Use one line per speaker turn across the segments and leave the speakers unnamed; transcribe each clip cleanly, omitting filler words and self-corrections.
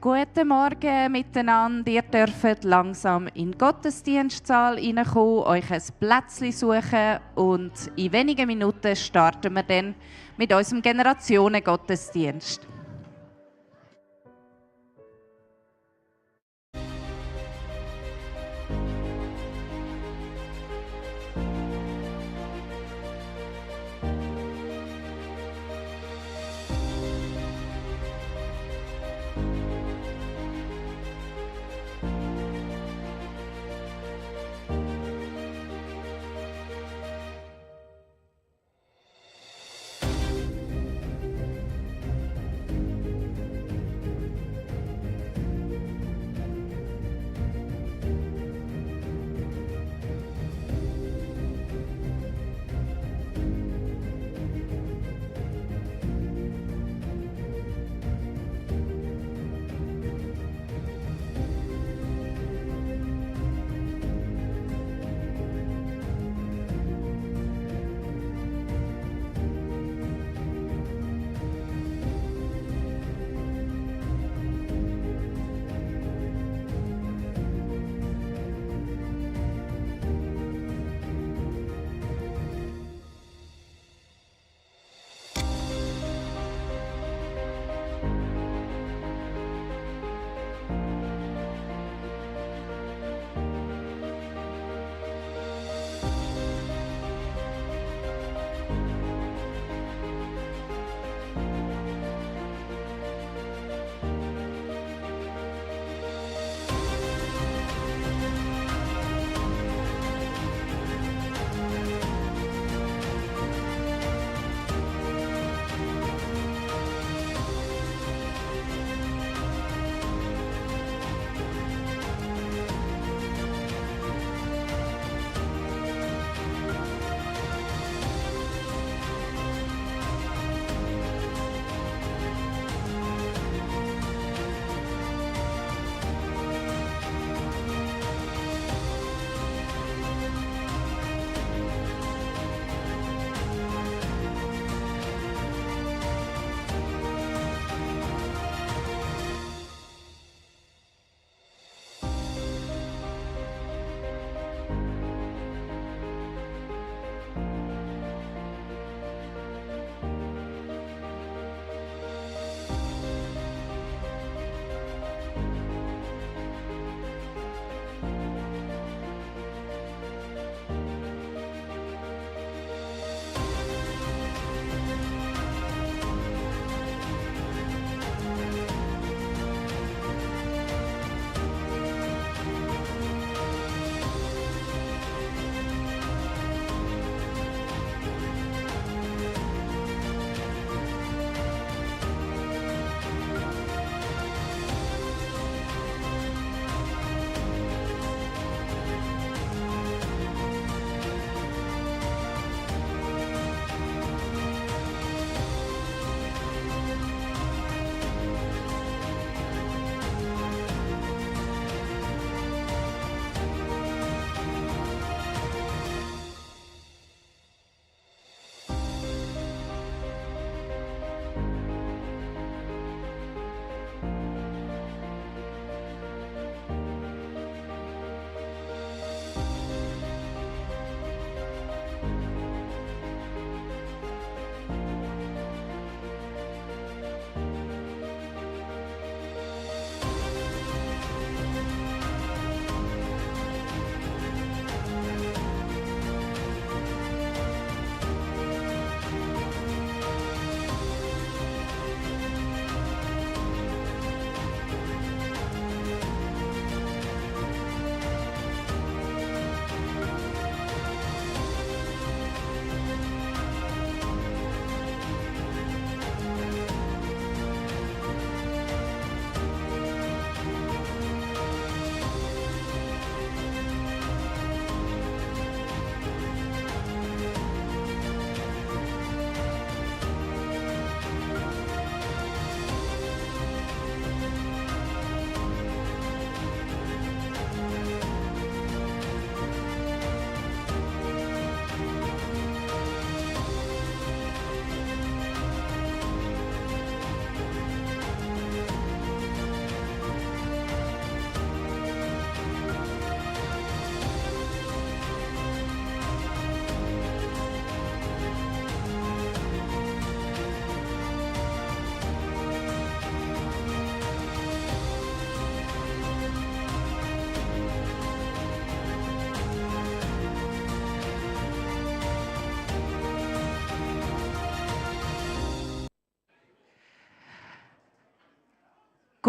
Guten Morgen miteinander. Ihr dürft langsam in den Gottesdienstsaal hineinkommen, euch ein Plätzchen suchen und in wenigen Minuten starten wir dann mit unserem Generationen-Gottesdienst.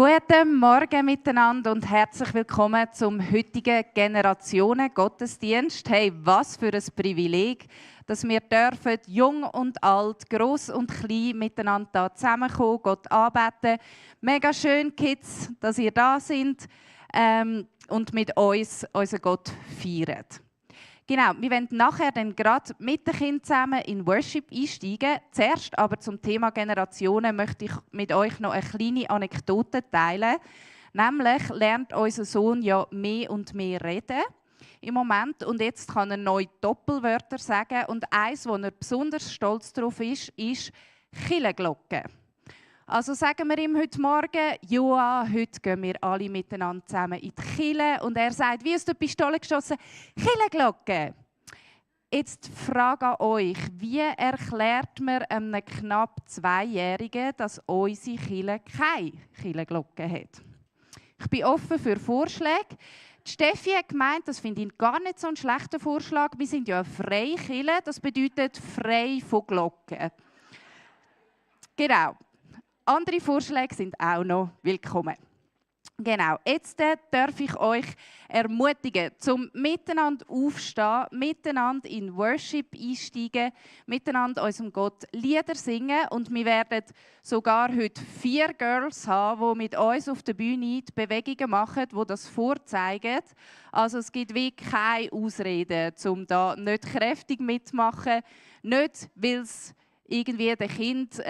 Guten Morgen miteinander und herzlich willkommen zum heutigen Generationen-Gottesdienst. Hey, was für ein Privileg, dass wir dürfen, jung und alt, gross und klein, miteinander da zusammenkommen, Gott anbeten. Mega schön, Kids, dass ihr da seid und mit uns unseren Gott feiern. Genau, wir werden nachher dann gerade mit den Kindern zusammen in Worship einsteigen. Zuerst aber zum Thema Generationen möchte ich mit euch noch eine kleine Anekdote teilen. Nämlich lernt unser Sohn ja mehr und mehr reden im Moment. Und jetzt kann er neue Doppelwörter sagen. Und eins, wo er besonders stolz darauf ist Kirchenglocke. Also sagen wir ihm heute Morgen, Joa, heute gehen wir alle miteinander zusammen in die Kirche. Und er sagt, wie aus der Pistole geschossen, Kirchenglocke. Jetzt die Frage an euch, wie erklärt man einem knapp 2-Jährigen, dass unsere Kirche keine Kirchenglocke hat? Ich bin offen für Vorschläge. Die Steffi hat gemeint, das finde ich gar nicht so einen schlechten Vorschlag. Wir sind ja eine freie Kirche, das bedeutet frei von Glocken. Genau. Andere Vorschläge sind auch noch willkommen. Genau, jetzt darf ich euch ermutigen, zum miteinander aufstehen, miteinander in Worship einsteigen, miteinander unserem Gott Lieder singen. Und wir werden sogar heute 4 Girls haben, die mit uns auf der Bühne die Bewegungen machen, die das vorzeigen. Also es gibt wirklich keine Ausreden, um da nicht kräftig mitzumachen. Nicht, weil es irgendwie dem Kind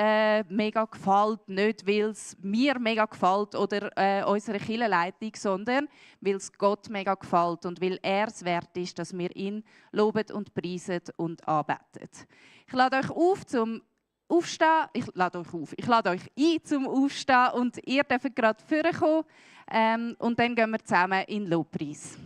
mega gefällt, nicht weil es mir mega gefällt oder unserer Kirchenleitung, sondern weil es Gott mega gefällt und weil er es wert ist, dass wir ihn loben und preisen und anbeten. Ich lade euch auf zum Aufstehen. Ich lade euch ein zum Aufstehen und ihr dürft gerade vorkommen und dann gehen wir zusammen in den Lobpreis.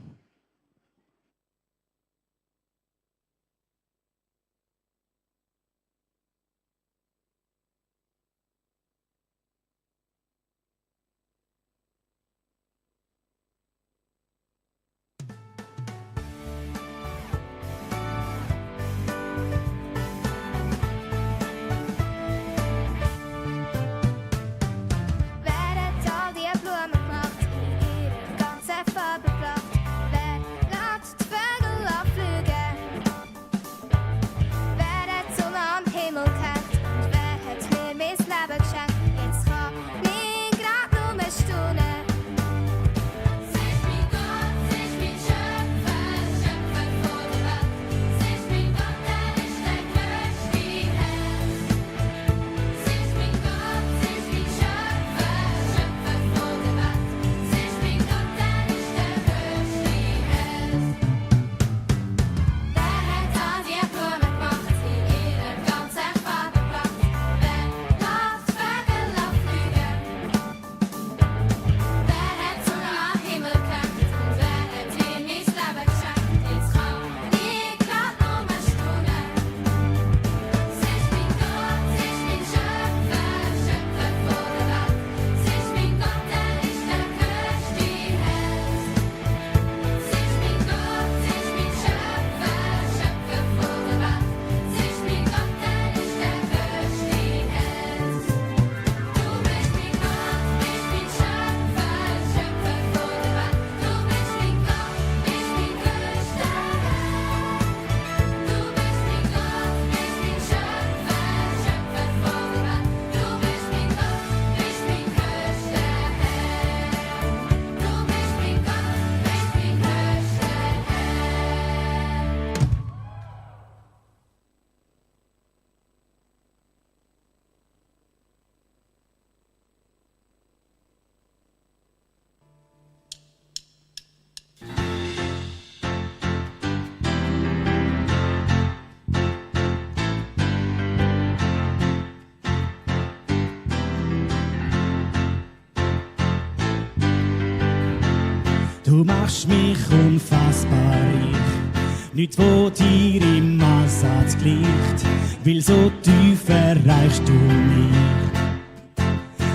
Du machst mich unfassbar reich, nichts, wo dir im Ansatz gleicht, weil so tief erreichst du mich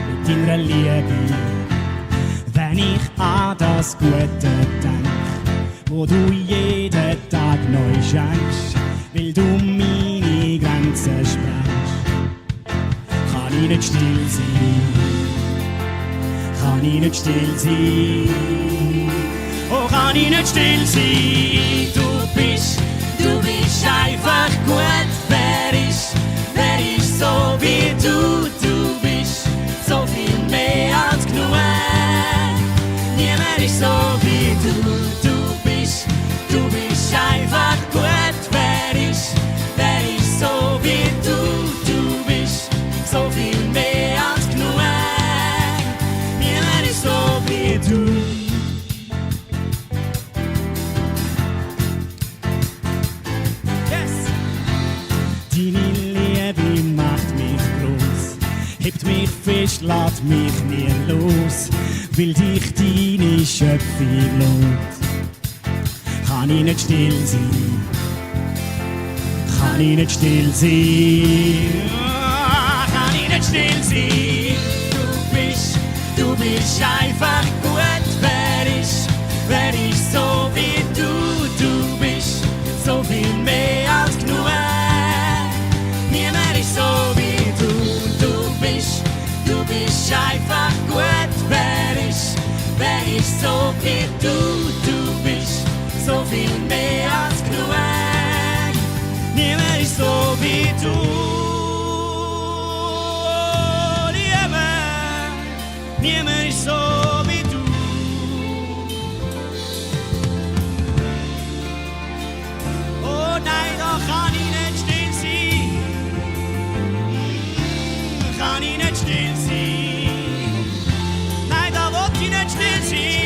mit deiner Liebe. Wenn ich an das Gute denk, wo du jeden Tag neu schenkst, weil du meine Grenzen sprengst, kann ich nicht still sein, kann kann ich nicht still sein. Oh, kann ich nicht still sein. Du bist einfach gut. Wer ist so wie du? Du bist so viel mehr als genug. Niemand ist so wie du. Du bist einfach gut. Wer ist so wie du? Du bist so viel mehr als genug. Niemand ist so wie du. Yes! Deine Liebe macht mich groß, hebt mich fest, lässt mich nie los, weil dich deine Schöpfung lohnt. Kann ich nicht still sein, kann ich nicht still sein, kann ich nicht still sein. Du bist einfach gut. Wer ist so wie du? Du bist so viel mehr als genug. Niemand ist so wie du. Du bist einfach gut. Wer ist so wie du? Du bist so viel mehr als genug. Niemand ist so wie du. Niemand ist so wie du. Oh nein, da kann ich nicht still sein. Kann ich nicht still sein. Nein, da will ich nicht still sein.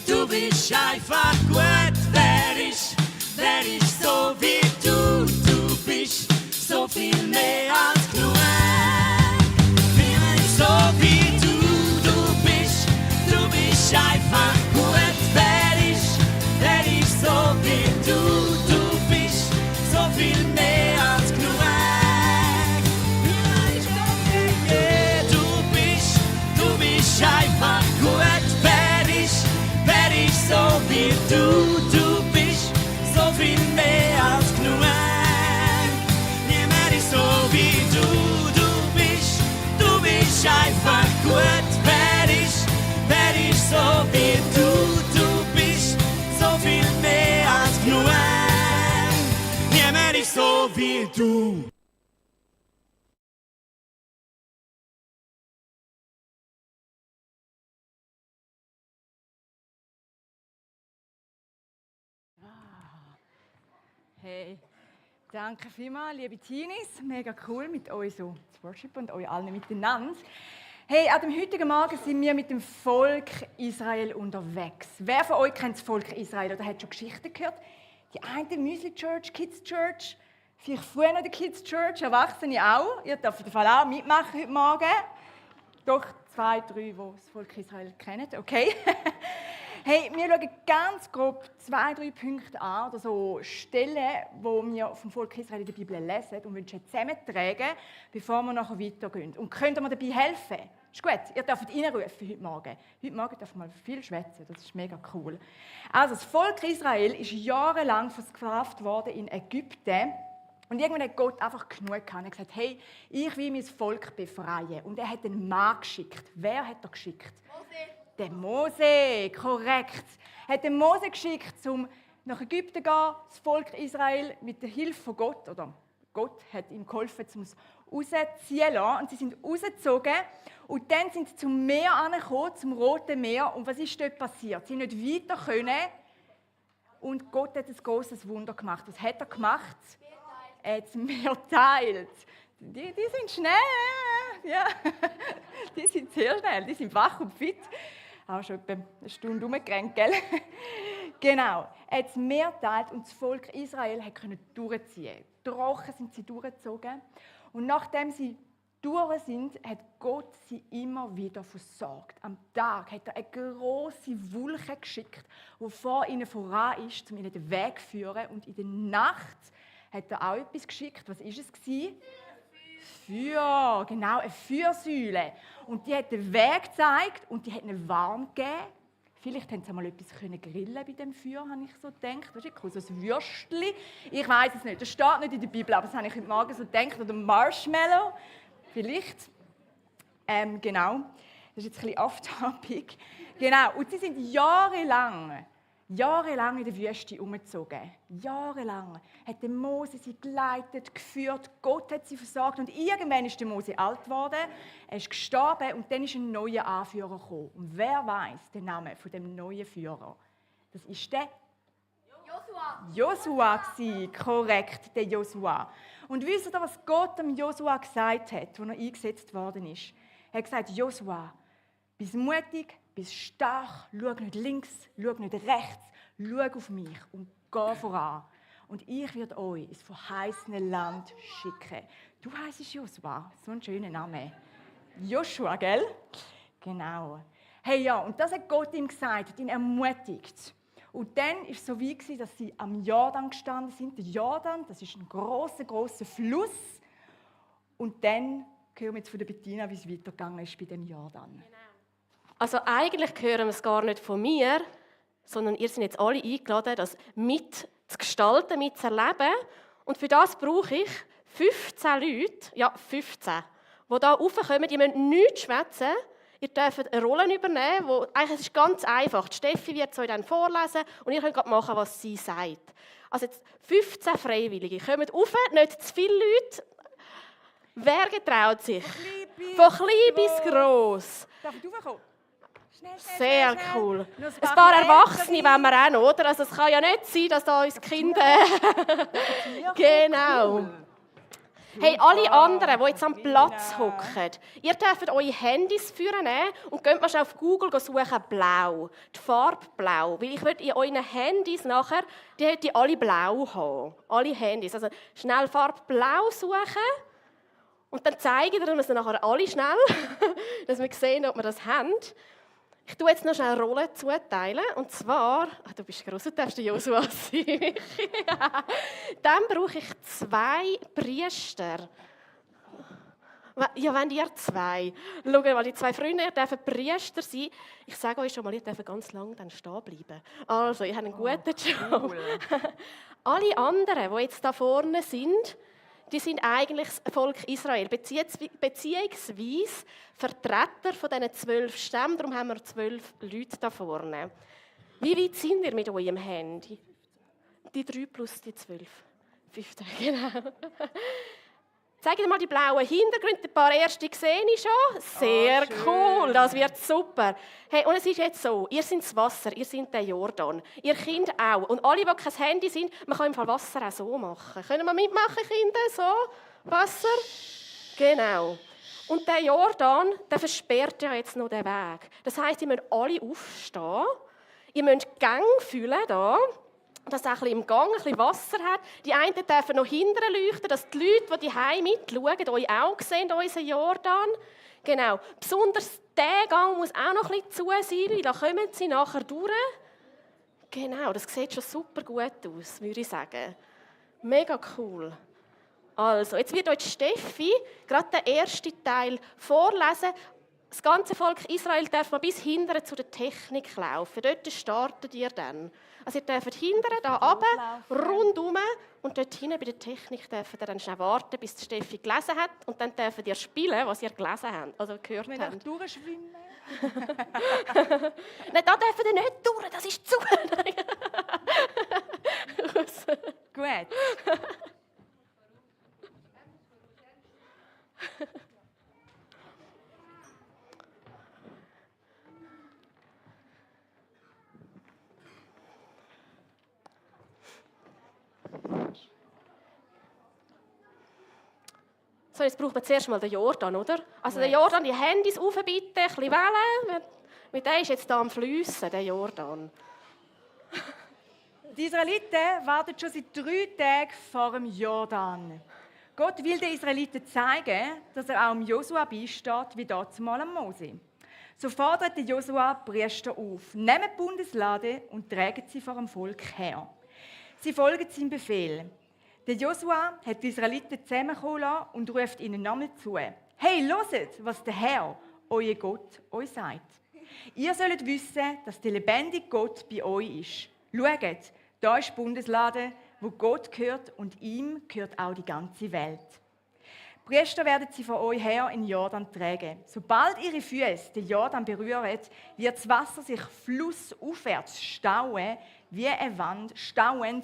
Du bist einfach gut. Wer ist so wie du? Du bist so viel mehr als genug. Niemand ist so wie du. Du bist einfach gut. Wer ist so wie du? Du bist so viel mehr als genug. Niemand ist so wie du bist einfach gut. Wer ist so wie du? Du bist so viel mehr als genug. Niemand ist so wie du. Du bist einfach gut. Wer ist so wie du? Du bist so viel mehr als genug. Niemand ist so wie du.
Hey, danke vielmals, liebe Teenies. Mega cool mit euch so zu Worship und euch allen miteinander. Hey, an dem heutigen Morgen sind wir mit dem Volk Israel unterwegs. Wer von euch kennt das Volk Israel oder hat schon Geschichten gehört? Die eine Müsli Church, Kids Church, vielleicht früher noch die Kids Church, Erwachsene auch. Ihr dürft auf jeden Fall auch mitmachen heute Morgen. Doch 2, 3, die das Volk Israel kennen, okay? Hey, wir schauen ganz grob 2, 3 Punkte an, oder so Stellen, die wir vom Volk Israel in der Bibel lesen und wünschen zusammentragen, bevor wir nachher weitergehen. Und könnt ihr mir dabei helfen? Ist gut, ihr dürft reinrufen heute Morgen. Heute Morgen dürfen wir mal viel schwätzen, das ist mega cool. Also, das Volk Israel ist jahrelang versklavt worden in Ägypten. Und irgendwann hat Gott einfach genug gehabt. Er hat gesagt, hey, ich will mein Volk befreien. Und er hat einen Mann geschickt. Wer hat er geschickt? Mose. Der Mose, korrekt. Er hat den Mose geschickt, um nach Ägypten zu gehen, das Volk Israel mit der Hilfe von Gott, oder Gott hat ihm geholfen, um es rausziehen lassen. Und sie sind rausgezogen und dann sind sie zum Meer angekommen, zum Roten Meer. Und was ist dort passiert? Sie nicht weiter können. Und Gott hat ein großes Wunder gemacht. Was hat er gemacht? Er hat das Meer geteilt. Die sind schnell. Ja. Die sind sehr schnell, die sind wach und fit. Auch schon etwa eine Stunde rumgerannt, gell? Genau. Er hat das Meer geteilt und das Volk Israel konnte durchziehen. Drachen sind sie durchgezogen. Und nachdem sie durch sind, hat Gott sie immer wieder versorgt. Am Tag hat er eine grosse Wolke geschickt, die vor ihnen voran ist, um ihnen den Weg zu führen. Und in der Nacht hat er auch etwas geschickt. Was war es? Feuer, genau, eine Feuersäule. Und die hat den Weg gezeigt und die hat ihnen warm gegeben Vielleicht haben sie mal etwas grillen bei dem Feuer, habe ich so gedacht. Das ist cool, so ein Würstchen. Ich weiß es nicht, das steht nicht in der Bibel, aber das habe ich heute Morgen so gedacht. Oder Marshmallow, vielleicht. Genau, das ist jetzt ein bisschen off-topic. Genau, und sie sind jahrelang in der Wüste umgezogen. Jahrelang hat der Mose sie geleitet, geführt, Gott hat sie versorgt. Und irgendwann ist der Mose alt geworden, er ist gestorben und dann ist ein neuer Anführer gekommen. Und wer weiß den Namen von dem neuen Führer? Das ist der Josua war, korrekt, der Josua. Und wisst ihr, was Gott dem Josua gesagt hat, als er eingesetzt worden ist? Er hat gesagt, Josua, bist mutig, bist stark, schau nicht links, schau nicht rechts, schau auf mich und geh voran. Und ich werde euch ins verheißene Land schicken. Du heisst Josua, so ein schöner Name. Joshua, gell? Genau. Hey, ja, und das hat Gott ihm gesagt, hat ihn ermutigt. Und dann war es so wie, dass sie am Jordan gestanden sind. Der Jordan, das ist ein grosser Fluss. Und dann hören wir jetzt von der Bettina, wie es weitergegangen ist bei dem Jordan.
Genau. Also eigentlich hören wir es gar nicht von mir, sondern ihr seid jetzt alle eingeladen, das mit zu gestalten, mit zu erleben. Und für das brauche ich 15 Leute, ja 15, die hier raufkommen, die müssen nichts schwätzen. Ihr dürft eine Rolle übernehmen, wo eigentlich es ist ganz einfach. Die Steffi wird es euch dann vorlesen und ihr könnt gerade machen, was sie sagt. Also jetzt 15 Freiwillige. Kommt rauf, nicht zu viele Leute. Wer getraut sich? Von klein bis gross.
Darf ich raufkommen? Schnell.
Sehr cool. Ein paar Erwachsene wollen wir auch noch, oder? Also es kann ja nicht sein, dass da uns Kinder... Genau. Hey, alle anderen, die jetzt am Platz hocken, ihr dürft eure Handys führen und geht mal schnell auf Google suchen, blau. Die Farbe blau. Weil ich will in euren Handys nachher, die alle blau haben. Alle Handys. Also schnell Farbe blau suchen. Und dann zeige ich dir das nachher alle schnell, dass wir sehen, ob wir das haben. Ich tue jetzt noch schnell Rollen zuteilen. Und zwar, du bist gross, du darfst der Josua sein. Dann brauche ich 2 Priester. Ja, wenn ihr 2. Schaut mal, die 2 Freunde, ihr dürft Priester sein. Ich sage euch schon mal, ihr dürft ganz lange dann stehen bleiben. Also, ihr habt einen guten Job. Cool. Alle anderen, die jetzt da vorne sind, die sind eigentlich das Volk Israel, beziehungsweise Vertreter von diesen 12 Stämmen. Darum haben wir 12 Leute da vorne. Wie weit sind ihr mit eurem Handy? Die 3 plus die 12. 15, genau. Zeig dir mal die blauen Hintergründe. Ein paar erste sehe ich schon. Sehr cool, das wird super. Hey, und es ist jetzt so, ihr seid das Wasser, ihr seid der Jordan. Ihr Kinder auch. Und alle, die kein Handy sind, man kann im Fall Wasser auch so machen. Können wir mitmachen, Kinder? So, Wasser? Genau. Und der Jordan, der versperrt ja jetzt noch den Weg. Das heisst, ihr müsst alle aufstehen. Ihr müsst die Gänge füllen hier. Dass es auch ein bisschen im Gang ein bisschen Wasser hat. Die einen dürfen noch hinten leuchten, dass die Leute, die hier mitschauen, euch auch sehen, unseren Jordan. Genau. Besonders dieser Gang muss auch noch ein bisschen zu sein, weil da kommen sie nachher durch. Genau, das sieht schon super gut aus, würde ich sagen. Mega cool. Also, jetzt wird euch Steffi gerade den ersten Teil vorlesen. Das ganze Volk Israel darf mal bis hinten zu der Technik laufen. Dort startet ihr dann. Also ihr dürft hinten, da runter, rundum und dort hinten bei der Technik dürft ihr dann schnell warten, bis die Steffi gelesen hat und dann dürft ihr spielen, was ihr gelesen habt, also gehört habt.
Wenn ich durchschwimmen?
Nein, da dürft ihr nicht durch, das ist zu.
Gut.
So, jetzt braucht man zuerst mal den Jordan, oder? Also der Jordan, die Handys rauf bitte, ein bisschen wählen. Mit dem ist jetzt hier am Fliessen, der Jordan.
Die Israeliten warten schon seit 3 Tagen vor dem Jordan. Gott will den Israeliten zeigen, dass er auch dem Josua beisteht, wie dazumal am Mose. So fordert der Josua die Priester auf, nehmt die Bundeslade und tragen sie vor dem Volk her. Sie folgen seinem Befehl. Der Josua hat die Israeliten zusammenkommen lassen und ruft ihnen nochmal zu. Hey, hört, was der Herr, euer Gott, euch sagt. Ihr sollt wissen, dass der lebendige Gott bei euch ist. Schaut, da ist die Bundeslade, wo Gott gehört und ihm gehört auch die ganze Welt. Die Priester werden sie von euch her in den Jordan tragen. Sobald ihre Füße den Jordan berühren, wird das Wasser sich flussaufwärts stauend wie eine Wand stehen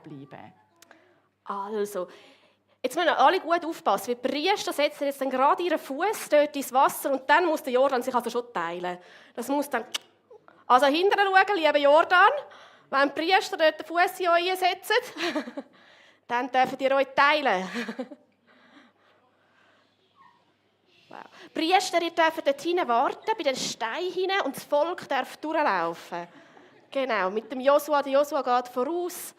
bleiben.
Also, jetzt müssen alle gut aufpassen. Die Priester setzen jetzt dann gerade ihren Fuß dort ins Wasser und dann muss der Jordan sich also schon teilen. Das muss dann... Also hinterher schauen, lieber Jordan, wenn die Priester dort den Fuß in euch setzen, dann dürft ihr euch teilen. Wow. Die Priester dürfen dort hinten warten, bei den Steinen hinein, und das Volk darf durchlaufen. Genau, mit dem Josua. Der Josua geht voraus.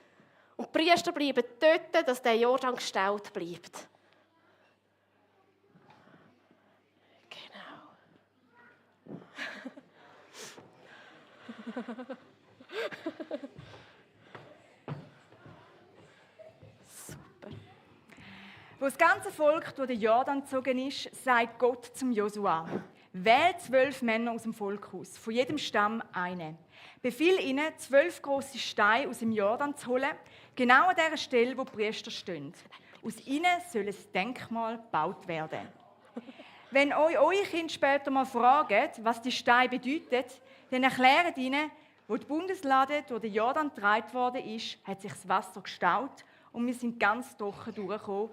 Und die Priester bleiben dort, dass der Jordan gestaut bleibt. Genau. Super.
Wo das ganze Volk durch den Jordan gezogen ist, sagt Gott zum Josua: Wähl 12 Männer aus dem Volk aus, von jedem Stamm einen. Befiehl ihnen, 12 grosse Steine aus dem Jordan zu holen, genau an der Stelle, wo die Priester stehen. Aus ihnen soll ein Denkmal gebaut werden. Wenn euch eure Kinder später mal fragen, was die Steine bedeuten, dann erklärt ihnen, wo die Bundeslade durch den Jordan getragen worden ist, hat sich das Wasser gestaut und wir sind ganz trocken durchgekommen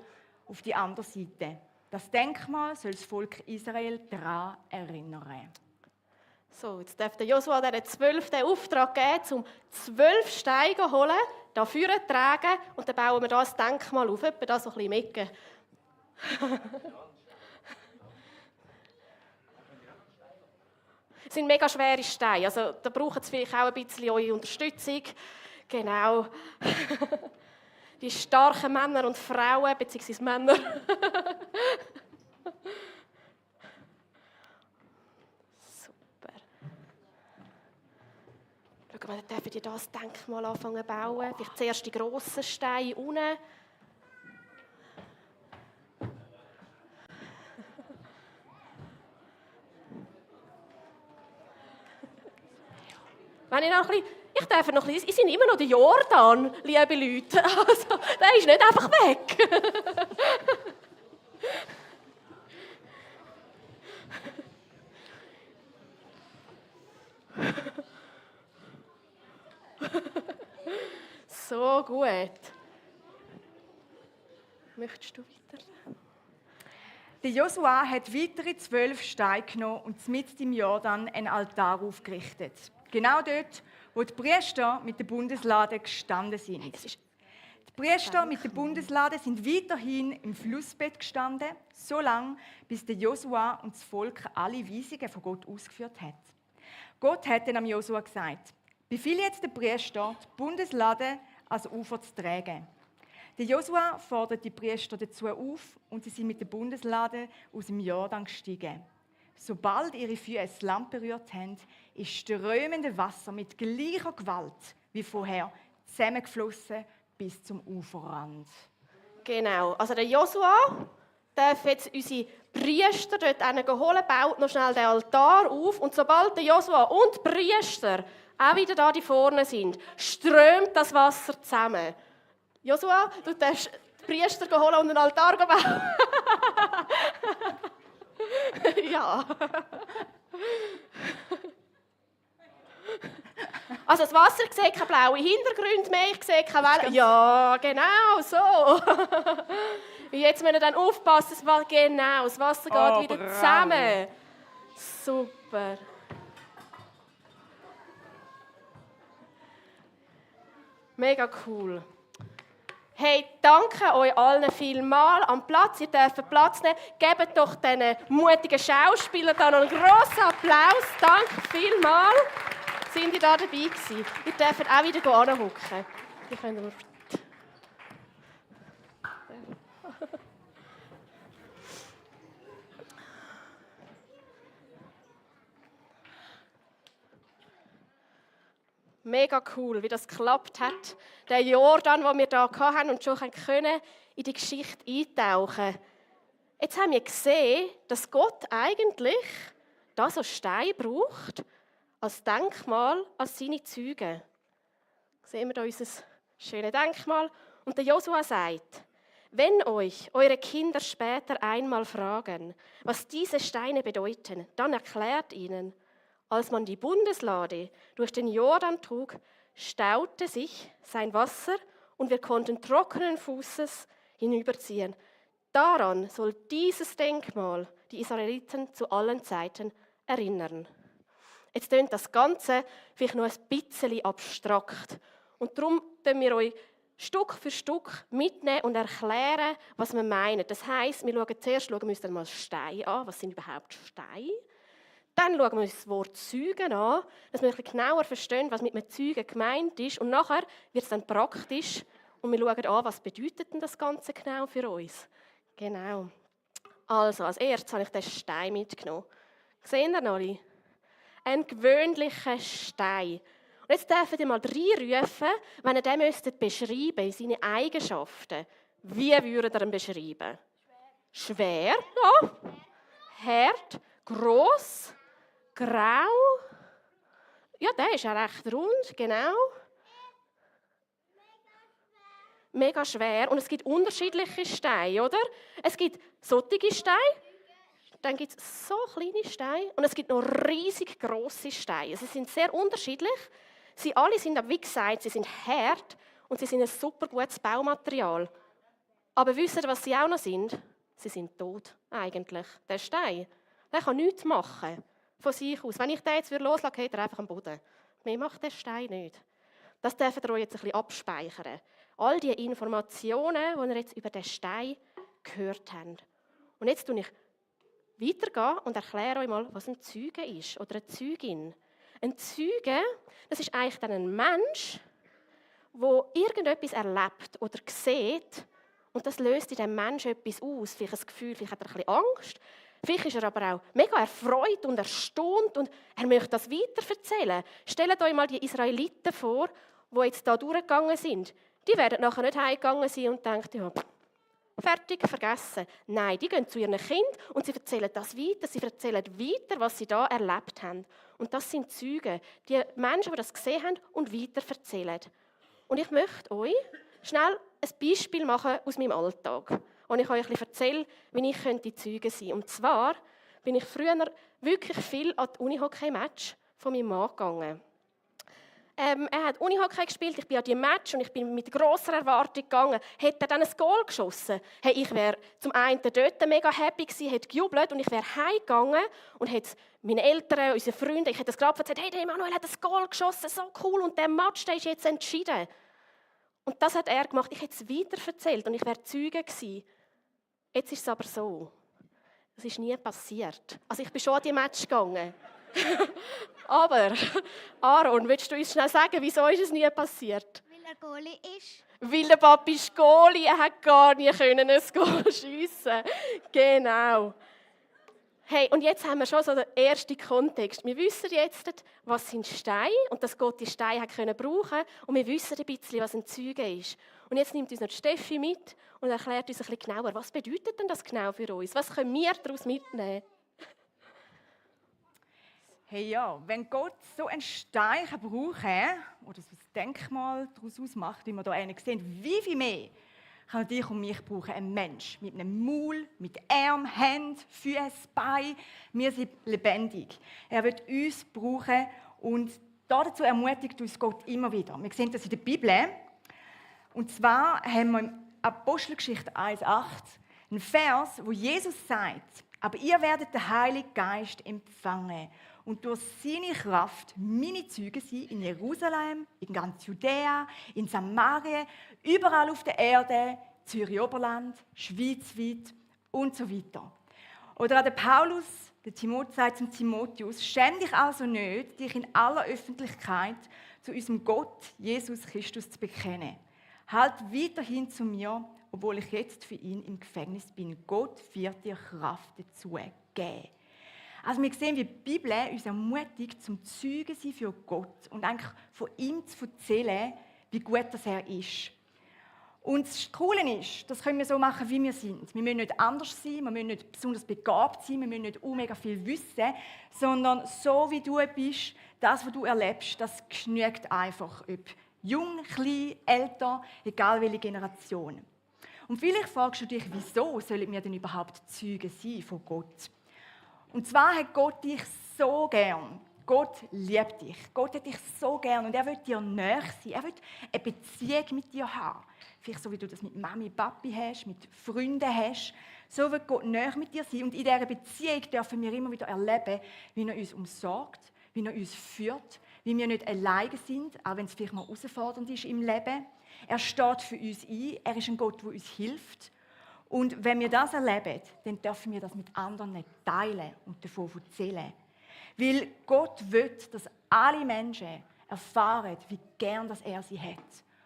auf die andere Seite. Das Denkmal soll das Volk Israel daran erinnern.
So, jetzt darf der Josua den 12. Auftrag geben, um 12 Steine zu holen, hier vorne zu tragen, und dann bauen wir hier ein Denkmal auf, etwa da so ein bisschen im Ecken. Es sind mega schwere Steine, also da braucht es vielleicht auch ein bisschen eure Unterstützung. Genau. Die starken Männer und Frauen, beziehungsweise Männer. Super. Schauen wir, dann dürfen ihr das Denkmal anfangen zu bauen. Vielleicht zuerst die grossen Steine unten. Wenn ich noch ein bisschen, ich darf noch ein bisschen, ich bin immer noch der Jordan, liebe Leute. Also, der ist nicht einfach weg. So gut. Möchtest du weiter?
Der Josua hat weitere 12 Steine genommen und mitten im Jordan einen Altar aufgerichtet. Genau dort, wo die Priester mit der Bundeslade gestanden sind. Die Priester mit der Bundeslade sind weiterhin im Flussbett gestanden, so lange, bis der Josua und das Volk alle Weisungen von Gott ausgeführt hat. Gott hat dann am Josua gesagt: Befiehl jetzt den Priester, die Bundeslade ans Ufer zu tragen. Der Josua fordert die Priester dazu auf und sie sind mit der Bundeslade aus dem Jordan gestiegen. Sobald ihre Füße das Land berührt haben, ist strömendes Wasser mit gleicher Gewalt wie vorher zusammengeflossen bis zum Uferrand.
Genau, also der Josua darf jetzt unsere Priester dort holen, baut noch schnell den Altar auf, und sobald der Josua und die Priester auch wieder da vorne sind, strömt das Wasser zusammen. Josua, du darfst die Priester holen und einen Altar bauen. Ja. Also das Wasser sieht keine blauen Hintergründe mehr, ich sehe keine Wellen. Ja, genau, so. Jetzt müssen wir dann aufpassen, genau, das Wasser geht wieder zusammen. Super. Mega cool. Hey, danke euch allen vielmals am Platz. Ihr dürft Platz nehmen. Gebt doch diesen mutigen Schauspielern noch einen grossen Applaus. Danke vielmals. Sind ihr da dabei gewesen? Ihr dürft auch wieder anhocken. Die können wir... Mega cool, wie das geklappt hat. Der Jordan, den wir hier hatten und schon können in die Geschichte eintauchen. Jetzt haben wir gesehen, dass Gott eigentlich das so Stein braucht, als Denkmal, als seine Zeugen. Sehen wir da unser schönes Denkmal. Und der Josua sagt, wenn euch eure Kinder später einmal fragen, was diese Steine bedeuten, dann erklärt ihnen, als man die Bundeslade durch den Jordan trug, staute sich sein Wasser und wir konnten trockenen Fußes hinüberziehen. Daran soll dieses Denkmal die Israeliten zu allen Zeiten erinnern. Jetzt klingt das Ganze vielleicht noch ein bisschen abstrakt. Und darum tun wir euch Stück für Stück mitnehmen und erklären, was wir meinen. Das heisst, wir schauen uns dann mal Steine an. Was sind überhaupt Steine? Dann schauen wir uns das Wort Zeugen an, dass wir ein bisschen genauer verstehen, was mit einem Zeugen gemeint ist. Und nachher wird es dann praktisch und wir schauen an, was bedeutet denn das Ganze genau für uns. Genau. Also, als erstes habe ich den Stein mitgenommen. Sehen ihr alle? Ein gewöhnlicher Stein. Und jetzt dürft ihr mal reinrufen, wenn ihr den beschreiben in seine Eigenschaften. Wie würdet ihr ihn beschreiben? Schwer. Ja. Hart. Gross. Grau. Ja, der ist ja recht rund, genau. Mega schwer. Und es gibt unterschiedliche Steine, oder? Es gibt solche Steine, dann gibt es so kleine Steine und es gibt noch riesig grosse Steine. Sie sind sehr unterschiedlich. Sie alle sind, wie gesagt, sie sind hart und sie sind ein super gutes Baumaterial. Aber wisst ihr, was sie auch noch sind? Sie sind tot, eigentlich. Der Stein, der kann nichts machen von sich aus. Wenn ich den jetzt loslasse, geht er einfach am Boden. Mehr macht der Stein nicht. Das dürft ihr euch jetzt ein bisschen abspeichern. All die Informationen, die ihr jetzt über den Stein gehört habt. Und jetzt tue ich weitergehen und erkläre euch mal, was ein Zeuge ist oder eine Zeugin. Ein Zeuge, das ist eigentlich dann ein Mensch, der irgendetwas erlebt oder sieht und das löst in diesem Menschen etwas aus. Vielleicht ein Gefühl, vielleicht hat er ein bisschen Angst, vielleicht ist er aber auch mega erfreut und erstaunt und er möchte das weiterverzählen. Stellt euch mal die Israeliten vor, die jetzt hier durchgegangen sind. Die werden nachher nicht heimgegangen sein und denken, ja, fertig, vergessen. Nein, die gehen zu ihren Kindern und sie erzählen das weiter. Sie erzählen weiter, was sie da erlebt haben. Und das sind Zeugen, die Menschen, die das gesehen haben und weiter erzählen. Und ich möchte euch schnell ein Beispiel machen aus meinem Alltag. Und ich euch ein bisschen erzähle, wie ich Zeuge sein könnte. Und zwar bin ich früher wirklich viel an die Unihockey-Match von meinem Mann gegangen. Er hat Unihockey gespielt, ich bin an die Match und ich bin mit grosser Erwartung gegangen. Hätte er dann ein Goal geschossen? Hey, ich wäre zum einen dort mega happy gewesen, hätte gejubelt und ich wäre heimgegangen und hätte meinen Eltern, unseren Freunden, ich hätte das gerade erzählt, hey, der Emanuel hat ein Goal geschossen, so cool und der Match, der ist jetzt entschieden. Und das hat er gemacht, ich hätte es weiter erzählt und ich wäre Zeuge gewesen. Jetzt ist es aber so, das ist nie passiert. Also ich bin schon an die Match gegangen. Aber, Aaron, willst du uns schnell sagen, wieso ist es nie passiert?
Weil er Goalie ist.
Weil der Papi ist Goalie, er hat gar nie ein Goal schiessen. Genau. Hey, und jetzt haben wir schon so den ersten Kontext. Wir wissen jetzt, was sind Steine und dass Gott die Steine brauchen konnte. Und wir wissen ein bisschen, was ein Zeuge ist. Und jetzt nimmt uns noch Steffi mit und erklärt uns ein bisschen genauer, was bedeutet denn das genau für uns? Was können wir daraus mitnehmen?
Hey ja, wenn Gott so einen Stein brauchen kann, oder so ein Denkmal daraus ausmacht, wie wir hier einen sehen, wie viel mehr kann er dich und mich brauchen? Ein Mensch mit einem Maul, mit Armen, Händen, Füßen, Beinen. Wir sind lebendig. Er wird uns brauchen und dazu ermutigt uns Gott immer wieder. Wir sehen das in der Bibel. Und zwar haben wir in Apostelgeschichte 1,8 einen Vers, wo Jesus sagt, aber ihr werdet den Heiligen Geist empfangen und durch seine Kraft meine Zeugen sein in Jerusalem, in ganz Judäa, in Samarien, überall auf der Erde, Zürich-Oberland, schweizweit und so weiter. Oder auch der Paulus, der Timotheus sagt zum Timotheus, schäm dich also nicht, dich in aller Öffentlichkeit zu unserem Gott, Jesus Christus, zu bekennen. Halt weiterhin zu mir, obwohl ich jetzt für ihn im Gefängnis bin. Gott wird dir Kraft dazu geben. Also wir sehen, wie die Bibel uns ermutigt, zum Zeugen sein für Gott und eigentlich von ihm zu erzählen, wie gut das er ist. Und das Coole ist, das können wir so machen, wie wir sind. Wir müssen nicht anders sein, wir müssen nicht besonders begabt sein, wir müssen nicht mega viel wissen, sondern so wie du bist, das, was du erlebst, das genügt einfach. Ob jung, klein, älter, egal welche Generation. Und vielleicht fragst du dich, wieso sollen wir denn überhaupt Zeugen sein von Gott? Und zwar hat Gott dich so gern. Gott liebt dich. Gott hat dich so gern und er will dir nahe sein. Er will eine Beziehung mit dir haben. Vielleicht so, wie du das mit Mami, Papi hast, mit Freunden hast. So will Gott nahe mit dir sein. Und in dieser Beziehung dürfen wir immer wieder erleben, wie er uns umsorgt, wie er uns führt, wie wir nicht alleine sind, auch wenn es vielleicht mal herausfordernd ist im Leben. Er steht für uns ein. Er ist ein Gott, der uns hilft. Und wenn wir das erleben, dann dürfen wir das mit anderen teilen und davon erzählen. Weil Gott will, dass alle Menschen erfahren, wie gern dass er sie hat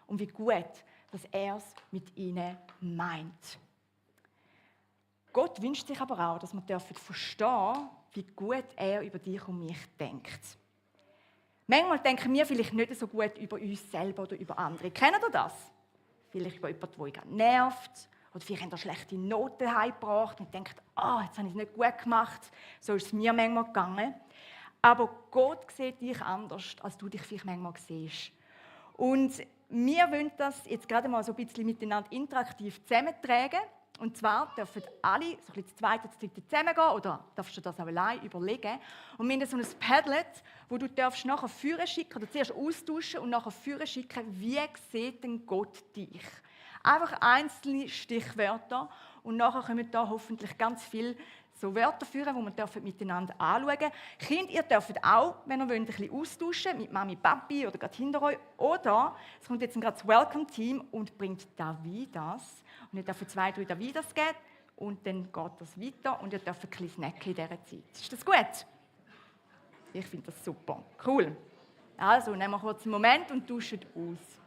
und wie gut, dass er es mit ihnen meint. Gott wünscht sich aber auch, dass wir verstehen dürfen, wie gut er über dich und mich denkt. Manchmal denken wir vielleicht nicht so gut über uns selber oder über andere. Kennt ihr das? Vielleicht über jemanden, der euch nervt. Oder vielleicht habt ihr schlechte Noten heimgebracht und denkt, jetzt habe ich es nicht gut gemacht. So ist es mir manchmal gegangen. Aber Gott sieht dich anders, als du dich vielleicht manchmal siehst. Und wir wollen das jetzt gerade mal so ein bisschen miteinander interaktiv zusammentragen. Und zwar dürfen alle so ein bisschen zu zweit oder zu dritt zusammengehen oder darfst du das auch allein überlegen. Und wir haben so ein Padlet, wo du nachher führen schicken oder zuerst austauschen und nachher führen schicken, wie sieht denn Gott dich? Einfach einzelne Stichwörter und nachher kommen da hoffentlich ganz viele so Wörter führen, die wir miteinander anschauen dürfen. Kinder, ihr dürft auch, wenn ihr wollt, ein bisschen austauschen mit Mami, Papi oder gerade hinter euch. Oder es kommt jetzt gerade das Welcome-Team und bringt Davidas. Und ihr dürft 2, 3 Davidas geben und dann geht das weiter und ihr dürft ein bisschen snacken in dieser Zeit. Ist das gut? Ich finde das super. Cool. Also, nehmen wir kurz einen Moment und tauschen aus.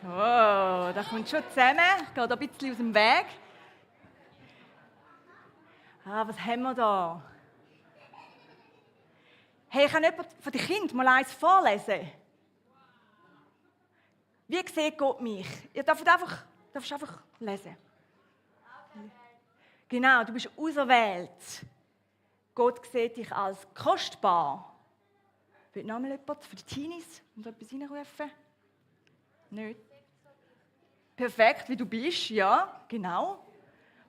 Oh, das kommt schon zusammen. Ich gehe da ein bisschen aus dem Weg. Was haben wir da? Hey, kann jemand von den Kindern mal eins vorlesen? Wie sieht Gott mich? Ihr dürft einfach lesen. Genau, du bist auserwählt. Gott sieht dich als kostbar. Will noch mal jemand von den Teenies und etwas reinrufen? Nicht? Perfekt, wie du bist, ja, genau.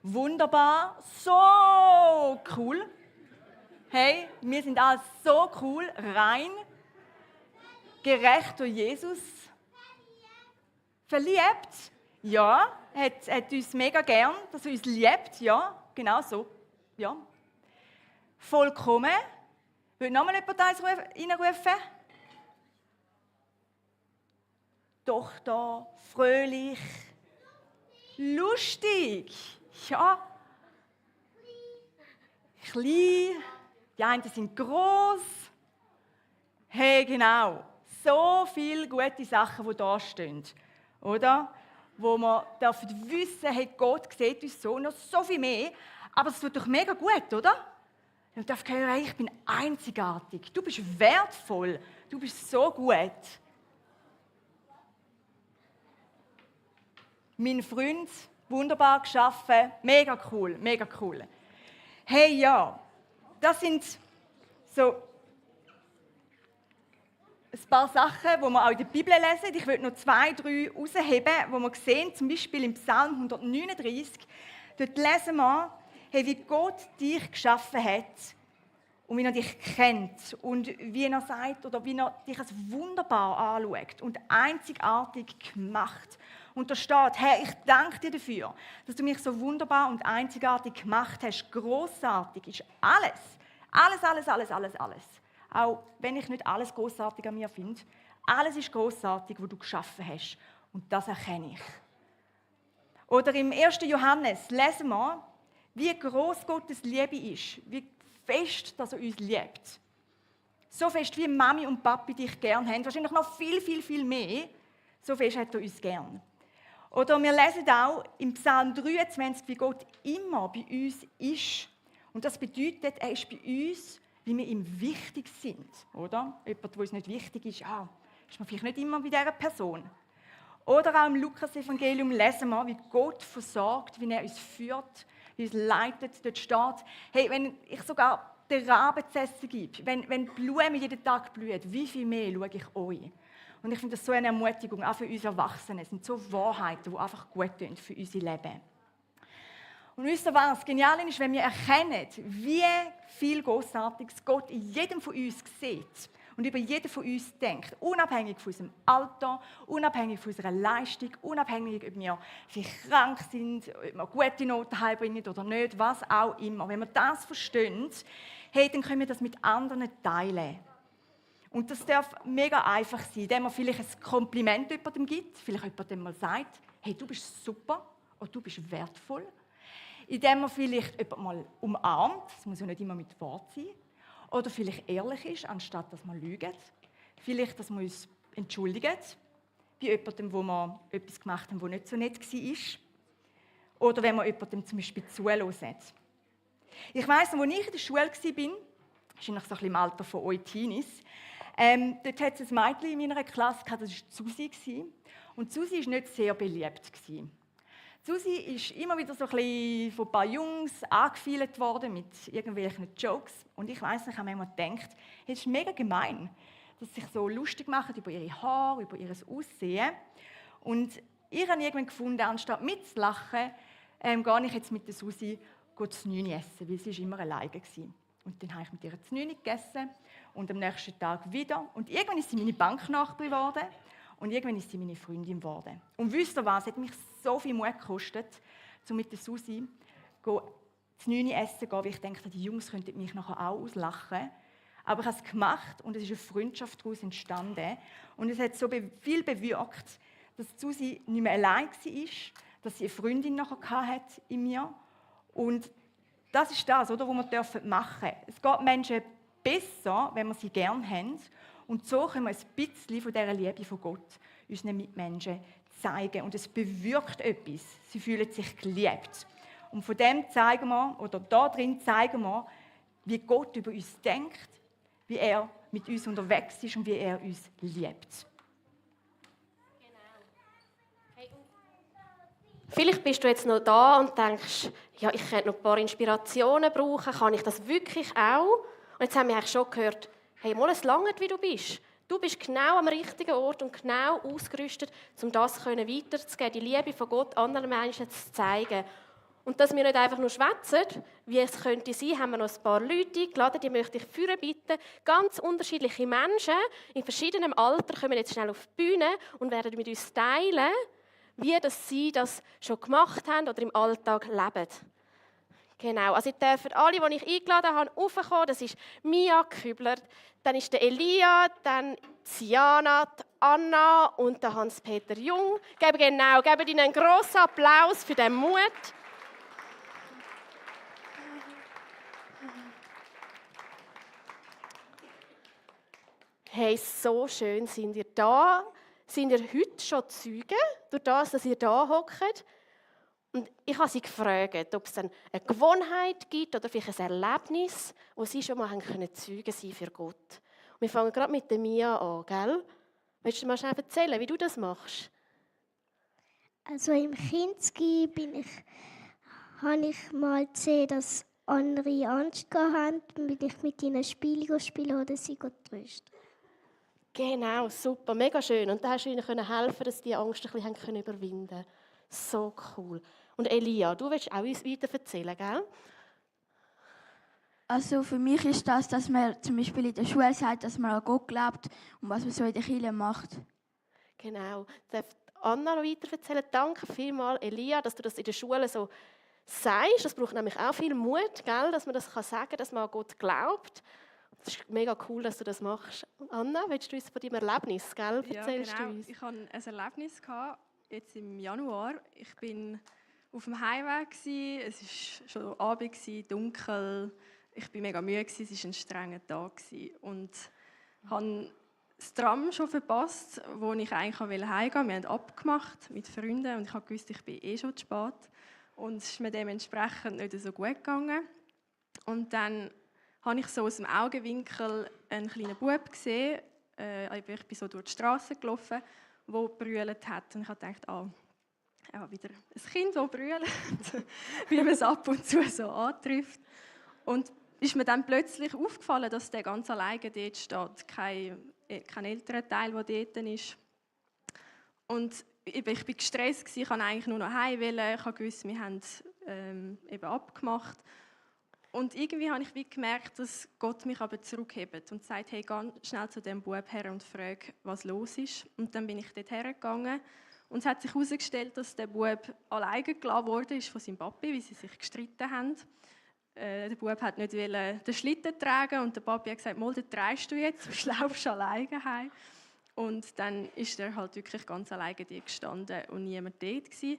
Wunderbar, so cool. Hey, wir sind alle so cool, rein, gerecht durch Jesus, Verliebt? Ja. Hat uns mega gern, dass er uns liebt? Ja, genau so. Ja. Vollkommen? Will nochmal jemand eins reinrufen? Tochter, fröhlich, lustig. Ja. Klein. Die einen sind gross. Hey, genau. So viele gute Sachen, die da stehen. Oder? Wo man wissen darf, hey, Gott sieht uns so, noch so viel mehr. Aber es tut doch mega gut, oder? Man darf hören, ich bin einzigartig. Du bist wertvoll. Du bist so gut. Mein Freund, wunderbar geschaffen. Mega cool, mega cool. Hey, ja, das sind so ein paar Sachen, die wir auch in der Bibel lesen. Ich würde noch 2, 3 herausheben, die wir sehen, zum Beispiel im Psalm 139. Dort lesen wir, hey, wie Gott dich geschaffen hat und wie er dich kennt und wie er sagt oder wie er dich als wunderbar anschaut und einzigartig gemacht. Und da steht, Herr, ich danke dir dafür, dass du mich so wunderbar und einzigartig gemacht hast. Grossartig ist alles. Alles. Auch wenn ich nicht alles grossartig an mir finde. Alles ist grossartig, was du geschaffen hast. Und das erkenne ich. Oder im 1. Johannes lesen wir, wie gross Gottes Liebe ist. Wie fest, dass er uns liebt. So fest, wie Mami und Papi dich gern haben. Wahrscheinlich noch viel mehr. So fest hat er uns gern. Oder wir lesen auch im Psalm 23, wie Gott immer bei uns ist. Und das bedeutet, er ist bei uns, wie wir ihm wichtig sind. Oder? Jemand, der uns nicht wichtig ist, ist man vielleicht nicht immer bei dieser Person. Oder auch im Lukas-Evangelium lesen wir, wie Gott versorgt, wie er uns führt, wie uns leitet. Dort steht, hey, wenn ich sogar den Raben zu essen gebe, wenn Blumen jeden Tag blühen, wie viel mehr schaue ich euch? Und ich finde das so eine Ermutigung, auch für uns Erwachsene. Es sind so Wahrheiten, die einfach gut tun für unser Leben. Und wisst ihr was? Genial ist, wenn wir erkennen, wie viel Grossartiges Gott in jedem von uns sieht und über jeden von uns denkt, unabhängig von unserem Alter, unabhängig von unserer Leistung, unabhängig, ob wir vielleicht krank sind, ob wir gute Noten heimbringen oder nicht, was auch immer. Wenn wir das verstehen, hey, dann können wir das mit anderen teilen. Und das darf mega einfach sein, indem man vielleicht ein Kompliment jemandem gibt, vielleicht jemandem mal sagt, hey, du bist super oder du bist wertvoll. Indem man vielleicht jemanden mal umarmt, das muss ja nicht immer mit Wort sein, oder vielleicht ehrlich ist, anstatt dass man lügt. Vielleicht, dass man uns entschuldigt, bei jemandem, wo man etwas gemacht haben, das nicht so nett war. Oder wenn man jemandem zum Beispiel zuhört. Ich weiss noch, als ich in der Schule war, wahrscheinlich so ein bisschen im Alter von euch Teenies, dort hatte es ein Mädchen in meiner Klasse, das war Susi. Und Susi war nicht sehr beliebt. Susi ist immer wieder so ein bisschen von ein paar Jungs angefeilt worden mit irgendwelchen Jokes. Und ich weiss nicht, ich habe mir gedacht, es ist mega gemein, dass sie sich so lustig machen über ihre Haare, über ihr Aussehen. Und ich habe irgendwann gefunden, anstatt mitzulachen, gehe ich jetzt mit der Susi zu Nüni essen, weil sie immer alleine war. Und dann habe ich mit ihr zu Nüni gegessen und am nächsten Tag wieder. Und irgendwann ist sie meine Banknachbarin geworden. Und irgendwann ist sie meine Freundin geworden. Und wisst ihr was? Es hat mich so viel Mut gekostet, um mit der Susi zu 9 essen zu gehen, weil ich dachte, die Jungs könnten mich nachher auch auslachen. Aber ich habe es gemacht und es ist eine Freundschaft daraus entstanden. Und es hat so viel bewirkt, dass Susi nicht mehr allein war, dass sie eine Freundin nachher hatte in mir. Und das ist das, oder, was wir machen dürfen. Es geht Menschen besser, wenn wir sie gerne haben. Und so können wir ein bisschen von dieser Liebe von Gott unseren Mitmenschen zeigen. Und es bewirkt etwas. Sie fühlen sich geliebt. Und von dem zeigen wir, oder da drin zeigen wir, wie Gott über uns denkt, wie er mit uns unterwegs ist und wie er uns liebt.
Vielleicht bist du jetzt noch da und denkst, ja, ich könnte noch ein paar Inspirationen brauchen, kann ich das wirklich auch? Und jetzt haben wir eigentlich schon gehört, hey, mal, es langt, wie du bist. Du bist genau am richtigen Ort und genau ausgerüstet, um das weiterzugeben, die Liebe von Gott anderen Menschen zu zeigen. Und dass wir nicht einfach nur schwätzen, wie es könnte sein, haben wir noch ein paar Leute eingeladen, die möchte ich führen bitten. Ganz unterschiedliche Menschen in verschiedenem Alter kommen jetzt schnell auf die Bühne und werden mit uns teilen, wie dass sie das schon gemacht haben oder im Alltag leben. Genau, also ich darf für alle, die ich eingeladen habe, raufkommen. Das ist Mia Kübler, dann ist der Elia, dann Siana, die Anna und der Hans-Peter Jung. Geben ihnen einen grossen Applaus für den Mut. Hey, so schön sind ihr da. Sind ihr heute schon Zeugen, durch das, dass ihr da hockt? Und ich habe sie gefragt, ob es dann eine Gewohnheit gibt oder vielleicht ein Erlebnis, wo sie schon mal Zeugen sein für Gott. Und wir fangen gerade mit der Mia an, gell? Willst du mal schnell erzählen, wie du das machst?
Also im Kinski habe ich mal gesehen, dass andere Angst hatten, wenn ich mit ihnen Spiele spiele oder sie trösten.
Genau, super, mega schön. Und da hast du ihnen helfen, dass sie die Angst ein bisschen überwinden können. So cool. Und Elia, du willst auch uns weiter erzählen, gell?
Also für mich ist das, dass man zum Beispiel in der Schule sagt, dass man an Gott glaubt und was man so in der Kirche macht.
Genau. Darf Anna noch weiter erzählen? Danke vielmals, Elia, dass du das in der Schule so sagst. Das braucht nämlich auch viel Mut, gell? Dass man das sagen kann, dass man an Gott glaubt. Es ist mega cool, dass du das machst. Anna, willst du uns von deinem Erlebnis, gell? Erzählst
genau.
du uns?
Ich hatte ein Erlebnis jetzt im Januar. Ich bin auf dem Heimweg. Es war schon Abend, dunkel. Ich war mega müde, es war ein strenger Tag. Und habe das Tram schon verpasst, wo ich eigentlich heimgehen wollte. Wir haben abgemacht mit Freunden und ich wusste, ich bin schon zu spät. Und es ist mir dementsprechend nicht so gut gegangen. Und dann habe ich so aus dem Augenwinkel einen kleinen Bub gesehen. Ich bin so durch die Straße gelaufen, der brüllt hat. Und ich habe gedacht, wieder ein Kind, das brüllt, wie man es ab und zu so antrifft. Und ist mir dann plötzlich aufgefallen, dass der ganz alleine dort steht. Kein älterer Teil, der dort ist. Und ich war gestresst, ich wollte eigentlich nur noch heim. Ich wusste, wir haben eben abgemacht. Und irgendwie habe ich gemerkt, dass Gott mich aber zurückhebt und sagt, hey, geh schnell zu dem Bub her und frage, was los ist. Und dann bin ich dort hergegangen. Und es hat sich herausgestellt, dass der Bub alleine gelassen wurde von seinem Papi, weil sie sich gestritten haben. Der Bub wollte nicht den Schlitten tragen und der Papi hat gesagt, mal, den trägst du jetzt, du laufst alleine heim. Und dann ist er halt wirklich ganz alleine dort gestanden und niemand dort gewesen.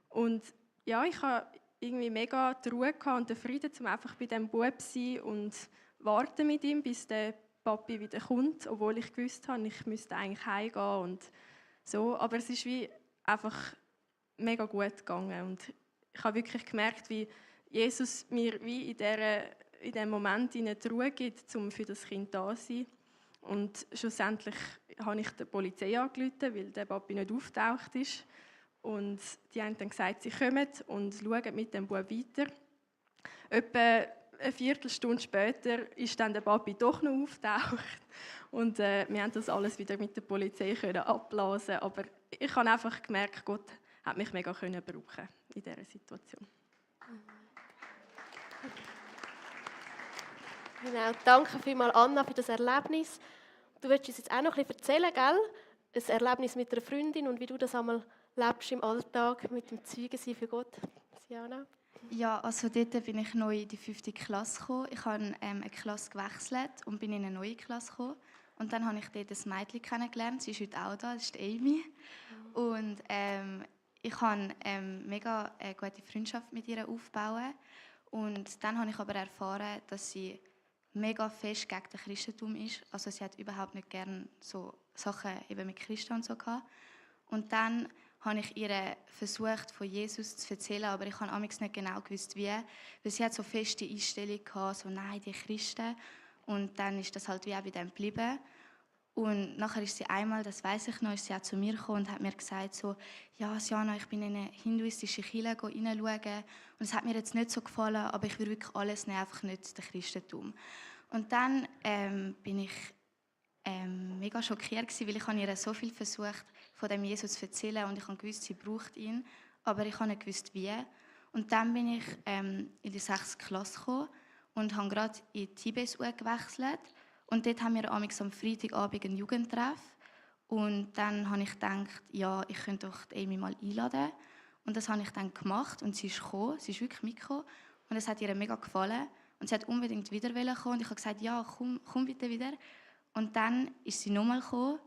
Und ja, ich habe irgendwie mega die Ruhe und den Frieden, um einfach bei diesem Bub zu sein und warten mit ihm, bis der Papi wieder kommt, obwohl ich gewusst habe, ich müsste eigentlich heimgehen und so. Aber es ist wie einfach mega gut gegangen und ich habe wirklich gemerkt, wie Jesus mir wie in diesem Moment die Ruhe gibt, um für das Kind da zu sein. Und schlussendlich habe ich die Polizei angerufen, weil der Papi nicht auftaucht ist. Und die haben dann gesagt, sie kommen und schauen mit dem Bub weiter. Etwa eine Viertelstunde später ist dann der Papi doch noch auftaucht. Und wir haben das alles wieder mit der Polizei abblasen. Aber ich habe einfach gemerkt, Gott hat mich mega brauchen in dieser Situation.
Genau, danke vielmals, Anna, für das Erlebnis. Du willst uns jetzt auch noch ein bisschen erzählen, gell? Ein Erlebnis mit einer Freundin und wie du das einmal lebst im Alltag mit dem Zeugensein für Gott. Siana?
Ja, also dort bin ich neu in die 5. Klasse gekommen. Ich habe eine Klasse gewechselt und bin in eine neue Klasse gekommen. Und dann habe ich dort ein Mädchen kennengelernt. Sie ist heute auch da, das ist Amy. Und ich habe mega gute Freundschaft mit ihr aufgebaut. Und dann habe ich aber erfahren, dass sie mega fest gegen das Christentum ist. Also sie hat überhaupt nicht gerne so Sachen eben mit Christen und so gehabt. Und dann habe ich ihr versucht, von Jesus zu erzählen, aber ich habe amigs nicht genau gewusst, wie. Weil sie hat so feste Einstellung gehabt, so nein, die Christen. Und dann ist das halt wie auch bei dem geblieben. Und nachher ist sie einmal, das weiss ich noch, ist sie auch zu mir gekommen und hat mir gesagt so, ja, Siana, ich bin in eine hinduistische Kirche hineinschauen und es hat mir jetzt nicht so gefallen, aber ich will wirklich alles nehmen, einfach nicht das Christentum. Und dann bin ich mega schockiert gewesen, weil ich ihr so viel versucht, von dem Jesus zu erzählen und ich habe gewusst, sie braucht ihn, aber ich habe nicht gewusst, wie. Und dann bin ich in die 6. Klasse gekommen und habe gerade in die TBSU gewechselt. Und dort haben wir am Freitagabend einen Jugendtreff. Und dann habe ich gedacht, ja, ich könnte doch die Amy mal einladen. Und das habe ich dann gemacht und sie ist gekommen, sie ist wirklich mitgekommen. Und es hat ihr mega gefallen. Und sie hat unbedingt wieder kommen. Und ich habe gesagt, ja, komm bitte wieder. Und dann ist sie nochmal gekommen.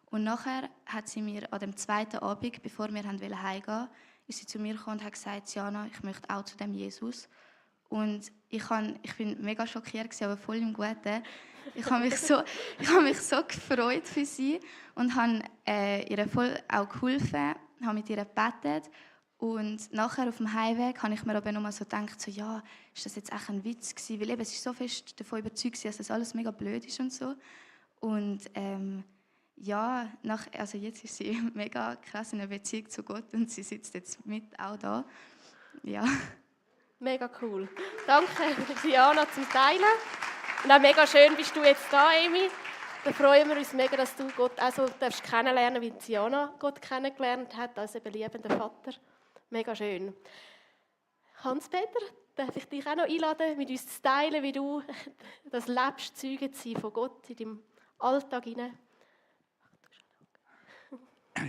Und nachher hat sie mir an dem zweiten Abend, bevor wir heimgehen wollten, ist sie zu mir gekommen und hat gesagt, Jana, ich möchte auch zu dem Jesus. Und ich bin mega schockiert, aber voll im Guten. Ich habe mich so gefreut für sie und habe ihr voll auch geholfen, habe mit ihr gebetet. Und nachher auf dem Heimweg habe ich mir aber nochmal so gedacht, so, ja, ist das jetzt echt ein Witz gewesen? Weil eben, es ist so fest davon überzeugt, dass das alles mega blöd ist und so. Und ja, also jetzt ist sie mega krass in einer Beziehung zu Gott und sie sitzt jetzt mit auch da. Ja.
Mega cool. Danke, Diana, zum Teilen. Und auch mega schön bist du jetzt da, Amy. Da freuen wir uns mega, dass du Gott auch so darfst kennenlernen, wie Diana Gott kennengelernt hat, als eben liebender Vater. Mega schön. Hans-Peter, darf ich dich auch noch einladen, mit uns zu teilen, wie du das lebst, Zeuge zu sein von Gott in deinem Alltag hinein?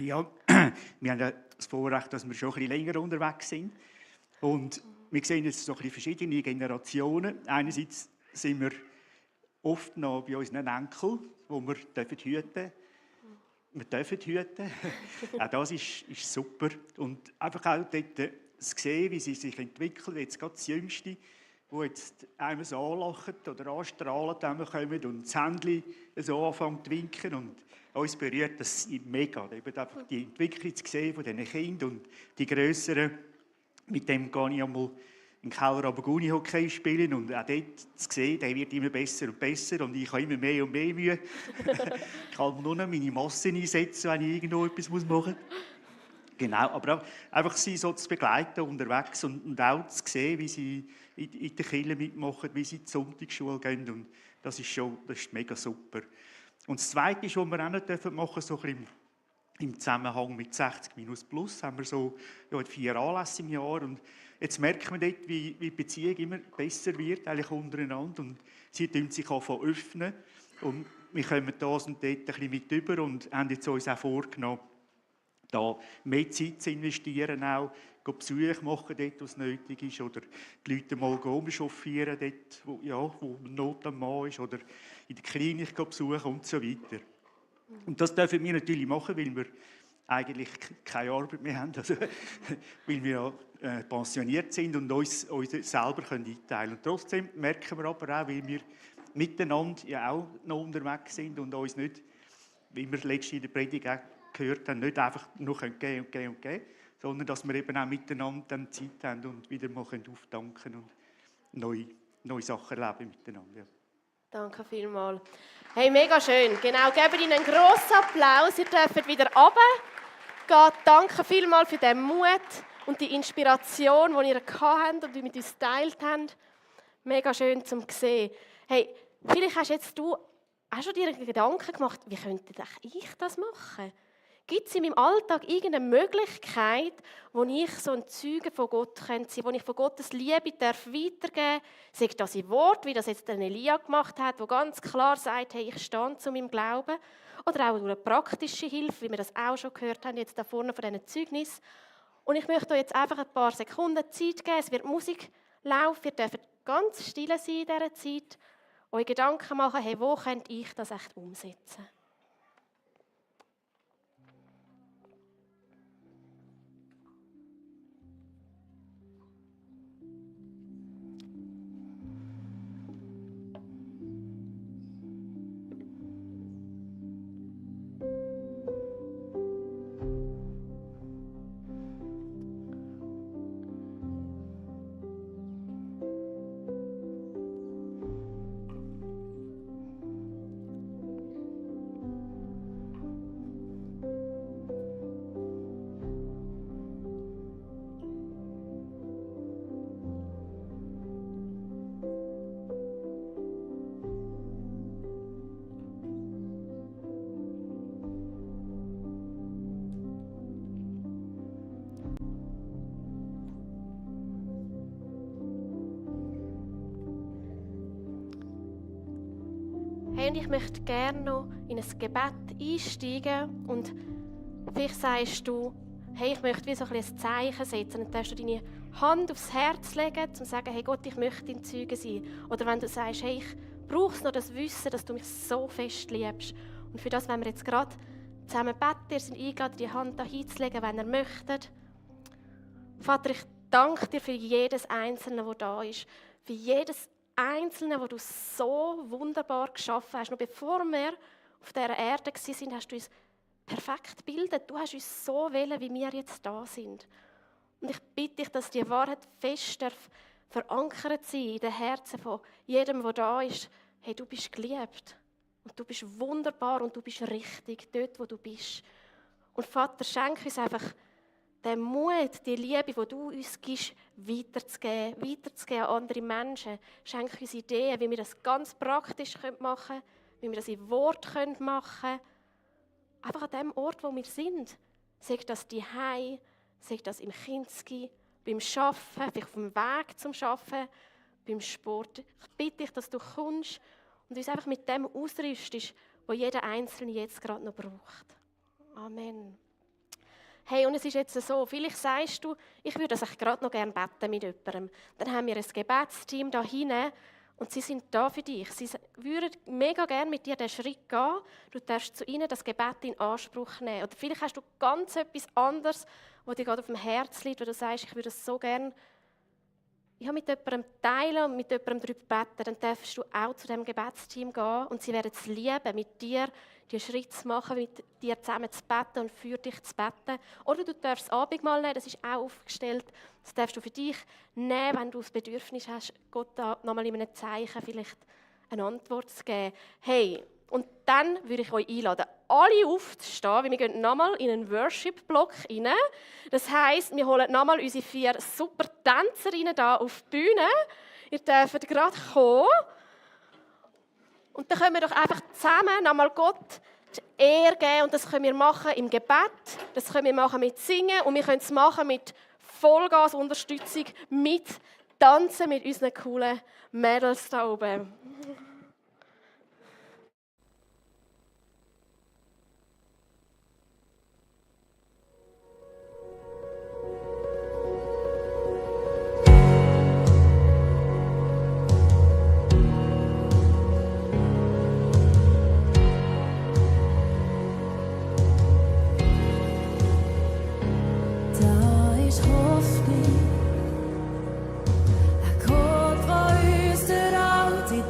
Ja, wir haben ja das Vorrecht, dass wir schon ein bisschen länger unterwegs sind. Und wir sehen jetzt so ein bisschen verschiedene Generationen. Einerseits sind wir oft noch bei unseren Enkeln, wo wir hüten dürfen. Wir dürfen hüten. Auch das ist super. Und einfach auch dort zu sehen, wie sie sich entwickeln. Jetzt gerade das Jüngste, wo jetzt einmal so anlachen oder anstrahlen, kommen und das Händchen so anfangen zu winken. Und uns berührt das mega. Eben einfach die Entwicklung zu sehen von diesen Kindern und die Grösseren. Mit dem gehe ich einmal in den Keller Abaguni-Hockey spielen und auch dort zu sehen, der wird immer besser und besser und ich habe immer mehr und mehr Mühe. Ich kann nur noch meine Masse einsetzen, wenn ich irgendwo etwas machen muss. Genau, aber auch einfach sie so zu begleiten unterwegs und auch zu sehen, wie sie in der Kirche mitmachen, wie sie zur Sonntagsschule gehen. Und das ist mega super. Und das Zweite ist, was wir auch noch machen dürfen, so ein bisschen im Zusammenhang mit 60 Minus Plus, haben wir so 4 Anlässe im Jahr. Und jetzt merken wir dort, wie die Beziehung immer besser wird, eigentlich untereinander. Und sie öffnen sich öffnen. Und wir kommen das und dort ein bisschen mit über und haben jetzt uns auch vorgenommen, da mehr Zeit zu investieren, auch Besuche machen, dort, wo es nötig ist, oder die Leute mal umchauffieren, dort, wo Not am Mann ist, oder in der Klinik besuchen und so weiter. Und das dürfen wir natürlich machen, weil wir eigentlich keine Arbeit mehr haben, also, weil wir ja pensioniert sind und uns selber einteilen können. Und trotzdem merken wir aber auch, weil wir miteinander ja auch noch unterwegs sind und uns nicht, wie wir letztens in der Predigt auch gehört haben, nicht einfach nur gehen und gehen und gehen, sondern dass wir eben auch miteinander dann Zeit haben und wieder mal auftanken und neue Sachen erleben miteinander. Ja.
Danke vielmals. Hey, mega schön. Genau, geben Ihnen einen grossen Applaus. Ihr dürft wieder runtergehen. Danke vielmals für den Mut und die Inspiration, die ihr hattet und die mit uns geteilt habt. Mega schön zum sehen. Hey, vielleicht hast jetzt du auch schon dir Gedanken gemacht, wie könnte ich das machen? Gibt es in meinem Alltag irgendeine Möglichkeit, wo ich so ein Zeuge von Gott sein kann, wo ich von Gottes Liebe weitergeben darf? Sei das in Wort, wie das jetzt Elia gemacht hat, wo ganz klar sagt, hey, ich stehe zu meinem Glauben. Oder auch durch eine praktische Hilfe, wie wir das auch schon gehört haben, jetzt da vorne von diesen Zeugnissen. Und ich möchte euch jetzt einfach ein paar Sekunden Zeit geben. Es wird Musik laufen, ihr dürft ganz still sein in dieser Zeit. Euch Gedanken machen, hey, wo könnte ich das echt umsetzen? Hey, und ich möchte gerne noch in ein Gebet einsteigen und vielleicht sagst du, hey, ich möchte wie so ein Zeichen setzen. Dann darfst du deine Hand aufs Herz legen, um zu sagen, hey Gott, ich möchte dein Zeuge sein. Oder wenn du sagst, hey, ich brauche noch das Wissen, dass du mich so fest liebst. Und für das wollen wir jetzt gerade zusammen beten. Ihr seid eingeladen, die Hand hier hinzulegen, wenn ihr möchtet. Vater, ich danke dir für jedes Einzelne, das da ist. Für jedes Einzelne, das du so wunderbar geschaffen hast. Noch bevor wir auf dieser Erde waren, hast du uns perfekt gebildet. Du hast uns so wählen, wie wir jetzt da sind. Und ich bitte dich, dass die Wahrheit fest verankert sein in den Herzen von jedem, der da ist. Hey, du bist geliebt. Und du bist wunderbar und du bist richtig, dort, wo du bist. Und Vater, schenk uns einfach den Mut, die Liebe, die du uns gibst, weiterzugeben an andere Menschen. Schenk uns Ideen, wie wir das ganz praktisch machen können, wie wir das in Wort machen können. Einfach an dem Ort, wo wir sind. Sei das die Hei, sei das im Kinski, beim Arbeiten, vielleicht auf dem Weg zum Arbeiten, beim Sport. Ich bitte dich, dass du kommst und uns einfach mit dem ausrüstest, was jeder Einzelne jetzt gerade noch braucht. Amen. Hey, und es ist jetzt so, vielleicht sagst du, ich würde das gerade noch gerne beten mit jemandem. Dann haben wir ein Gebetsteam da hinten und sie sind da für dich. Sie würden mega gerne mit dir den Schritt gehen. Du darfst zu ihnen das Gebet in Anspruch nehmen. Oder vielleicht hast du ganz etwas anderes, was dir gerade auf dem Herzen liegt, wo du sagst, ich würde es so gerne mit jemandem teilen und mit jemandem darüber beten. Dann darfst du auch zu dem Gebetsteam gehen und sie werden es lieben, mit dir die Schritte zu machen, mit dir zusammen zu beten und für dich zu beten. Oder du darfst das Abendmahl nehmen, das ist auch aufgestellt. Das darfst du für dich nehmen, wenn du das Bedürfnis hast, Gott da nochmal in einem Zeichen vielleicht eine Antwort zu geben. Hey, und dann würde ich euch einladen, alle aufzustehen, weil wir gehen nochmal in einen Worship-Block rein. Das heisst, wir holen nochmal unsere 4 super Tänzerinnen hier auf die Bühne. Ihr dürft gerade kommen. Und dann können wir doch einfach zusammen nochmal Gott die Ehre geben. Und das können wir machen im Gebet, das können wir machen mit Singen und wir können es machen mit Vollgas-Unterstützung, mit Tanzen mit unseren coolen Mädels da oben.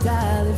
Teile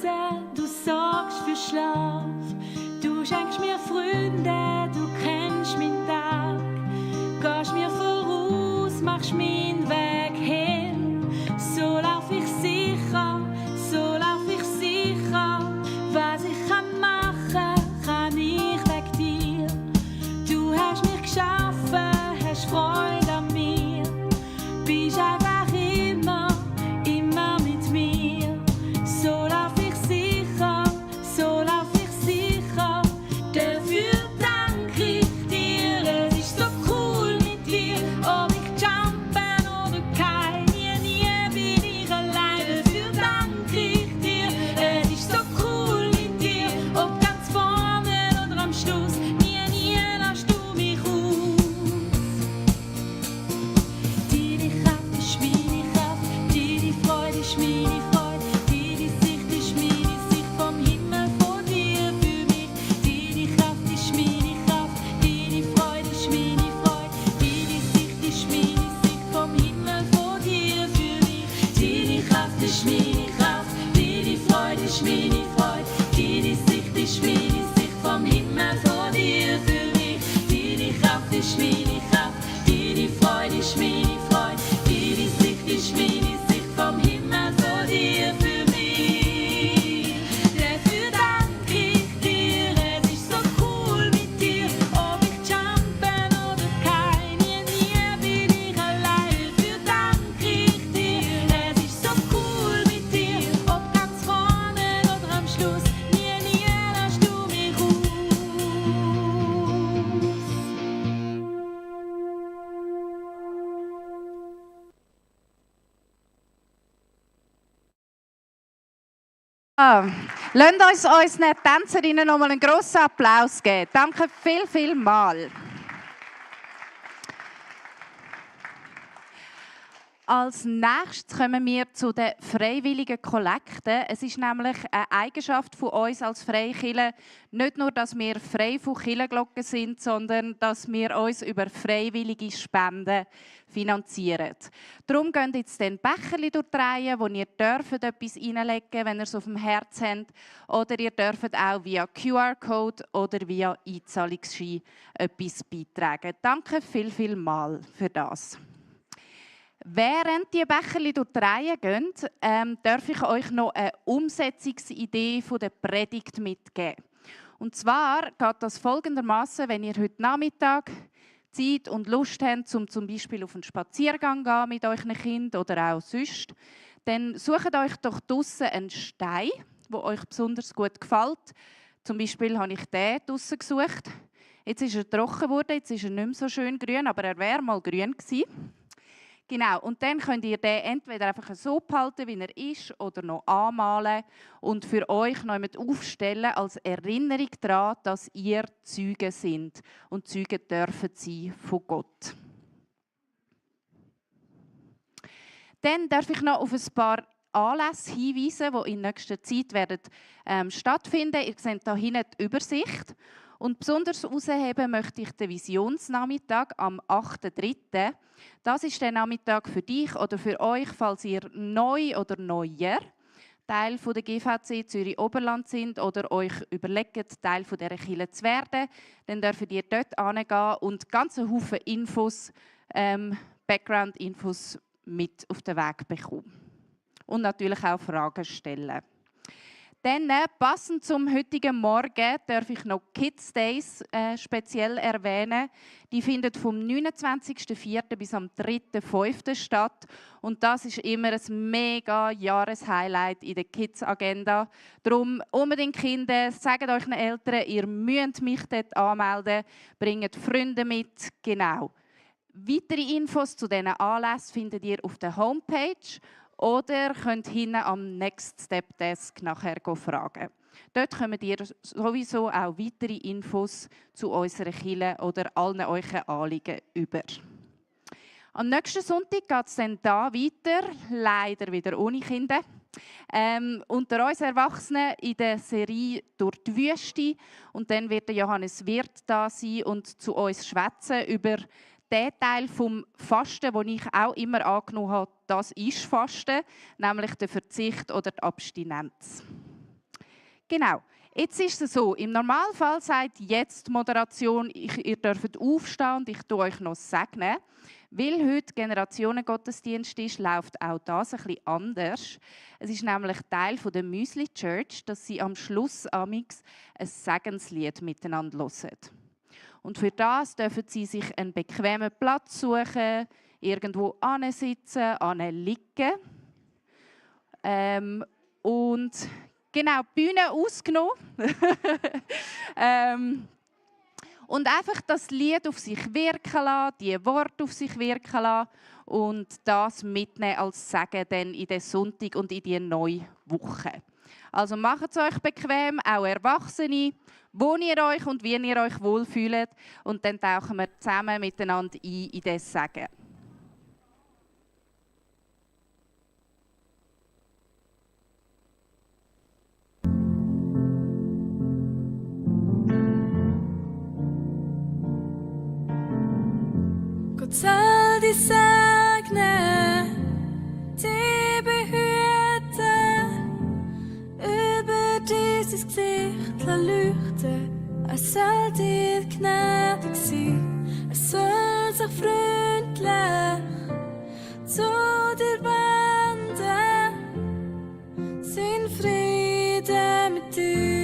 Essen, du sorgst für Schlaf. Du schenkst mir Freunde, du kennst meinen Tag. Gehst mir voraus, machst meinen Weg hin. So lauf ich sicher, so lauf ich sicher. Was ich kann machen, kann ich wegen dir. Du hast mich geschaffen, hast Freude an mir. Bist einfach immer, immer mit mir. So lauf ich sicher, so lauf ich sicher. Dafür danke ich dir, es ist so cool mit dir. Ob ich jumpen oder kein, nie bin ich allein. Dafür danke ich dir, es ist so cool mit dir. Ob ganz vorne oder am Schluss, nie lässt du mich aus. Deine Kraft ist meine Kraft, deine Freude ist meine Freude, deine Sicht ist meine Sicht vom Himmel vor dir für mich. Deine Kraft ist meine Kraft, deine Freude ist meine Freude, deine Sicht ist meine Sicht vom Himmel vor dir für mich. Deine Kraft ist meine Kraft, deine Freude ist meine Freude, deine Sicht ist meine Sicht vom Himmel vor dir für mich. Deine Kraft ist meine Kraft, deine Freude ist meine Freude, deine Sicht ist meine Sicht vom Himmel vor dir für mich. Dafür danke ich dir, es ist so cool mit dir. Ob ich jumpen oder kein, nie bin ich allein. Dafür danke ich dir, es ist so cool mit dir. Ob ganz vorne oder am Schluss, nie lässt du mich aus.
Lasst uns unseren Tänzerinnen nochmal einen grossen Applaus geben. Danke viel mal. Als nächstes kommen wir zu den freiwilligen Kollekten. Es ist nämlich eine Eigenschaft von uns als Freikirche, nicht nur, dass wir frei von Kirchenglocken sind, sondern dass wir uns über freiwillige Spenden finanzieren. Darum geht jetzt den Becherli durch die Reihe, wo ihr dürft etwas reinlegen, wenn ihr es auf dem Herz habt. Oder ihr dürft auch via QR-Code oder via Einzahlungsschein etwas beitragen. Danke viel mal für das. Während die Becherli durch die Reihe gehen, darf ich euch noch eine Umsetzungsidee von der Predigt mitgeben. Und zwar geht das folgendermaßen: Wenn ihr heute Nachmittag Zeit und Lust habt, zum Beispiel auf einen Spaziergang zu gehen mit euren Kindern oder auch sonst, dann sucht euch doch draussen einen Stein, der euch besonders gut gefällt. Zum Beispiel habe ich den draussen gesucht. Jetzt ist er trocken geworden, jetzt ist er nicht mehr so schön grün, aber er wäre mal grün gewesen. Genau, und dann könnt ihr den entweder einfach so behalten, wie er ist, oder noch anmalen und für euch noch jemand aufstellen als Erinnerung daran, dass ihr Zeugen sind und Zeugen dürfen sein von Gott. Dann darf ich noch auf ein paar Anlässe hinweisen, die in nächster Zeit werden, stattfinden. Ihr seht hier hinten die Übersicht. Und besonders herausheben möchte ich den Visionsnachmittag am 8.3. Das ist der Nachmittag für dich oder für euch, falls ihr neu oder neuer Teil der GVC Zürich Oberland sind oder euch überlegt, Teil dieser Kirche zu werden. Dann dürft ihr dort hingehen und ganz Haufen Infos, Background-Infos mit auf den Weg bekommen. Und natürlich auch Fragen stellen. Dann, passend zum heutigen Morgen, darf ich noch Kids Days speziell erwähnen. Die finden vom 29.04. bis am 3.05. statt. Und das ist immer ein mega Jahreshighlight in der Kids-Agenda. Darum unbedingt Kinder, sagt euren Eltern, ihr müsst mich dort anmelden, bringt Freunde mit, genau. Weitere Infos zu diesen Anlässen findet ihr auf der Homepage. Oder könnt hinten am Next Step Desk nachher fragen. Dort kommt ihr sowieso auch weitere Infos zu unserer Kirche oder allen euren Anliegen über. Am nächsten Sonntag geht es dann da weiter, leider wieder ohne Kinder. Unter uns Erwachsenen in der Serie «Durch die Wüste». Und dann wird der Johannes Wirth da sein und zu uns schwätzen über den Teil vom Fasten, den ich auch immer angenommen habe, das ist Fasten, nämlich der Verzicht oder die Abstinenz. Genau. Jetzt ist es so, im Normalfall sagt jetzt die Moderation, ihr dürft aufstehen und ich tue euch noch segnen. Weil heute Generationengottesdienst ist, läuft auch das ein bisschen anders. Es ist nämlich Teil der Müsli Church, dass sie am Schluss amix ein Segenslied miteinander hören. Und für das dürfen sie sich einen bequemen Platz suchen, irgendwo ansitzen, liegen. Und genau, die Bühne ausgenommen. Und einfach das Lied auf sich wirken lassen, die Worte auf sich wirken lassen und das mitnehmen als Segen dann in den Sonntag und in die neue Woche. Also macht es euch bequem, auch Erwachsene, wo ihr euch und wie ihr euch wohlfühlt. Und dann tauchen wir zusammen miteinander ein in das Segen.
Gott soll dich segnen, dich behüten, über dieses Gesicht leuchten. Er soll dir gnädig sein, er soll sich freundlich zu dir wenden, sein Frieden mit dir.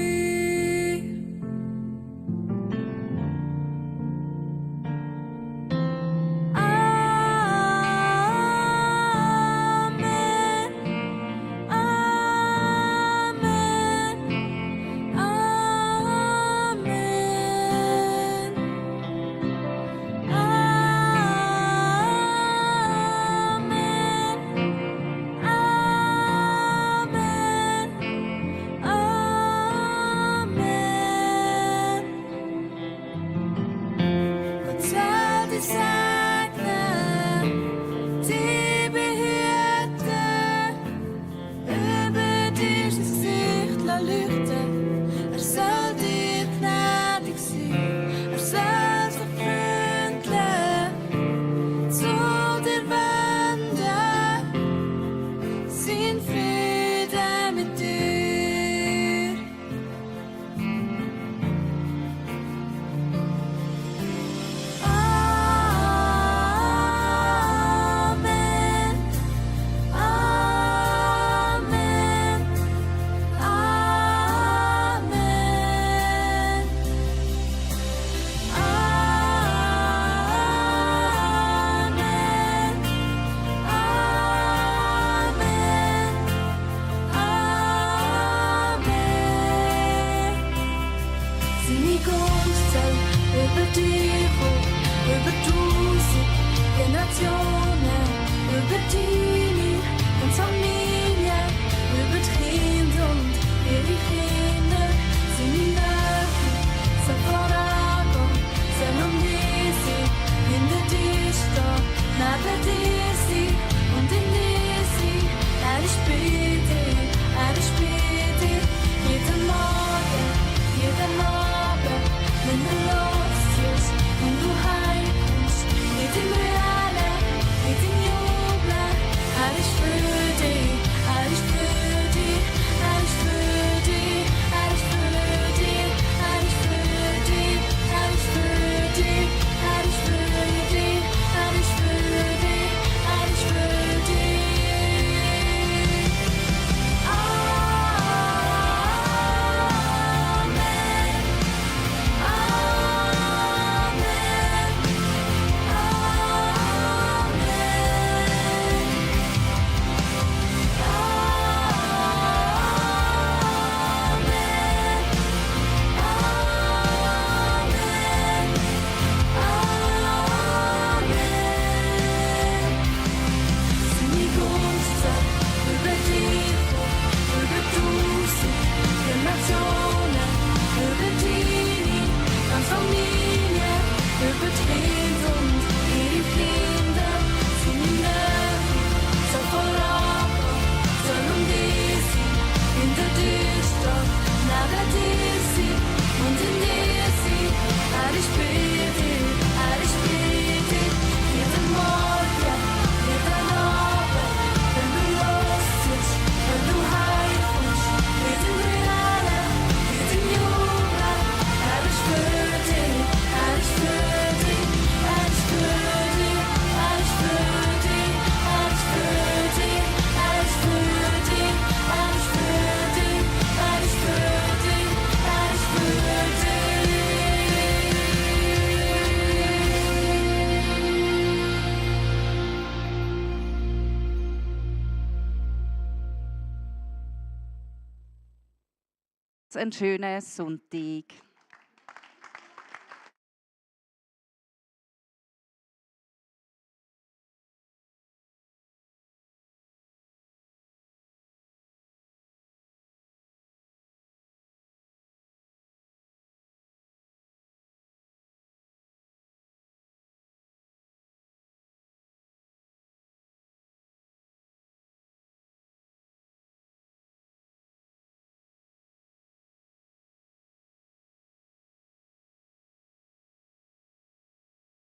einen schönen Sonntag.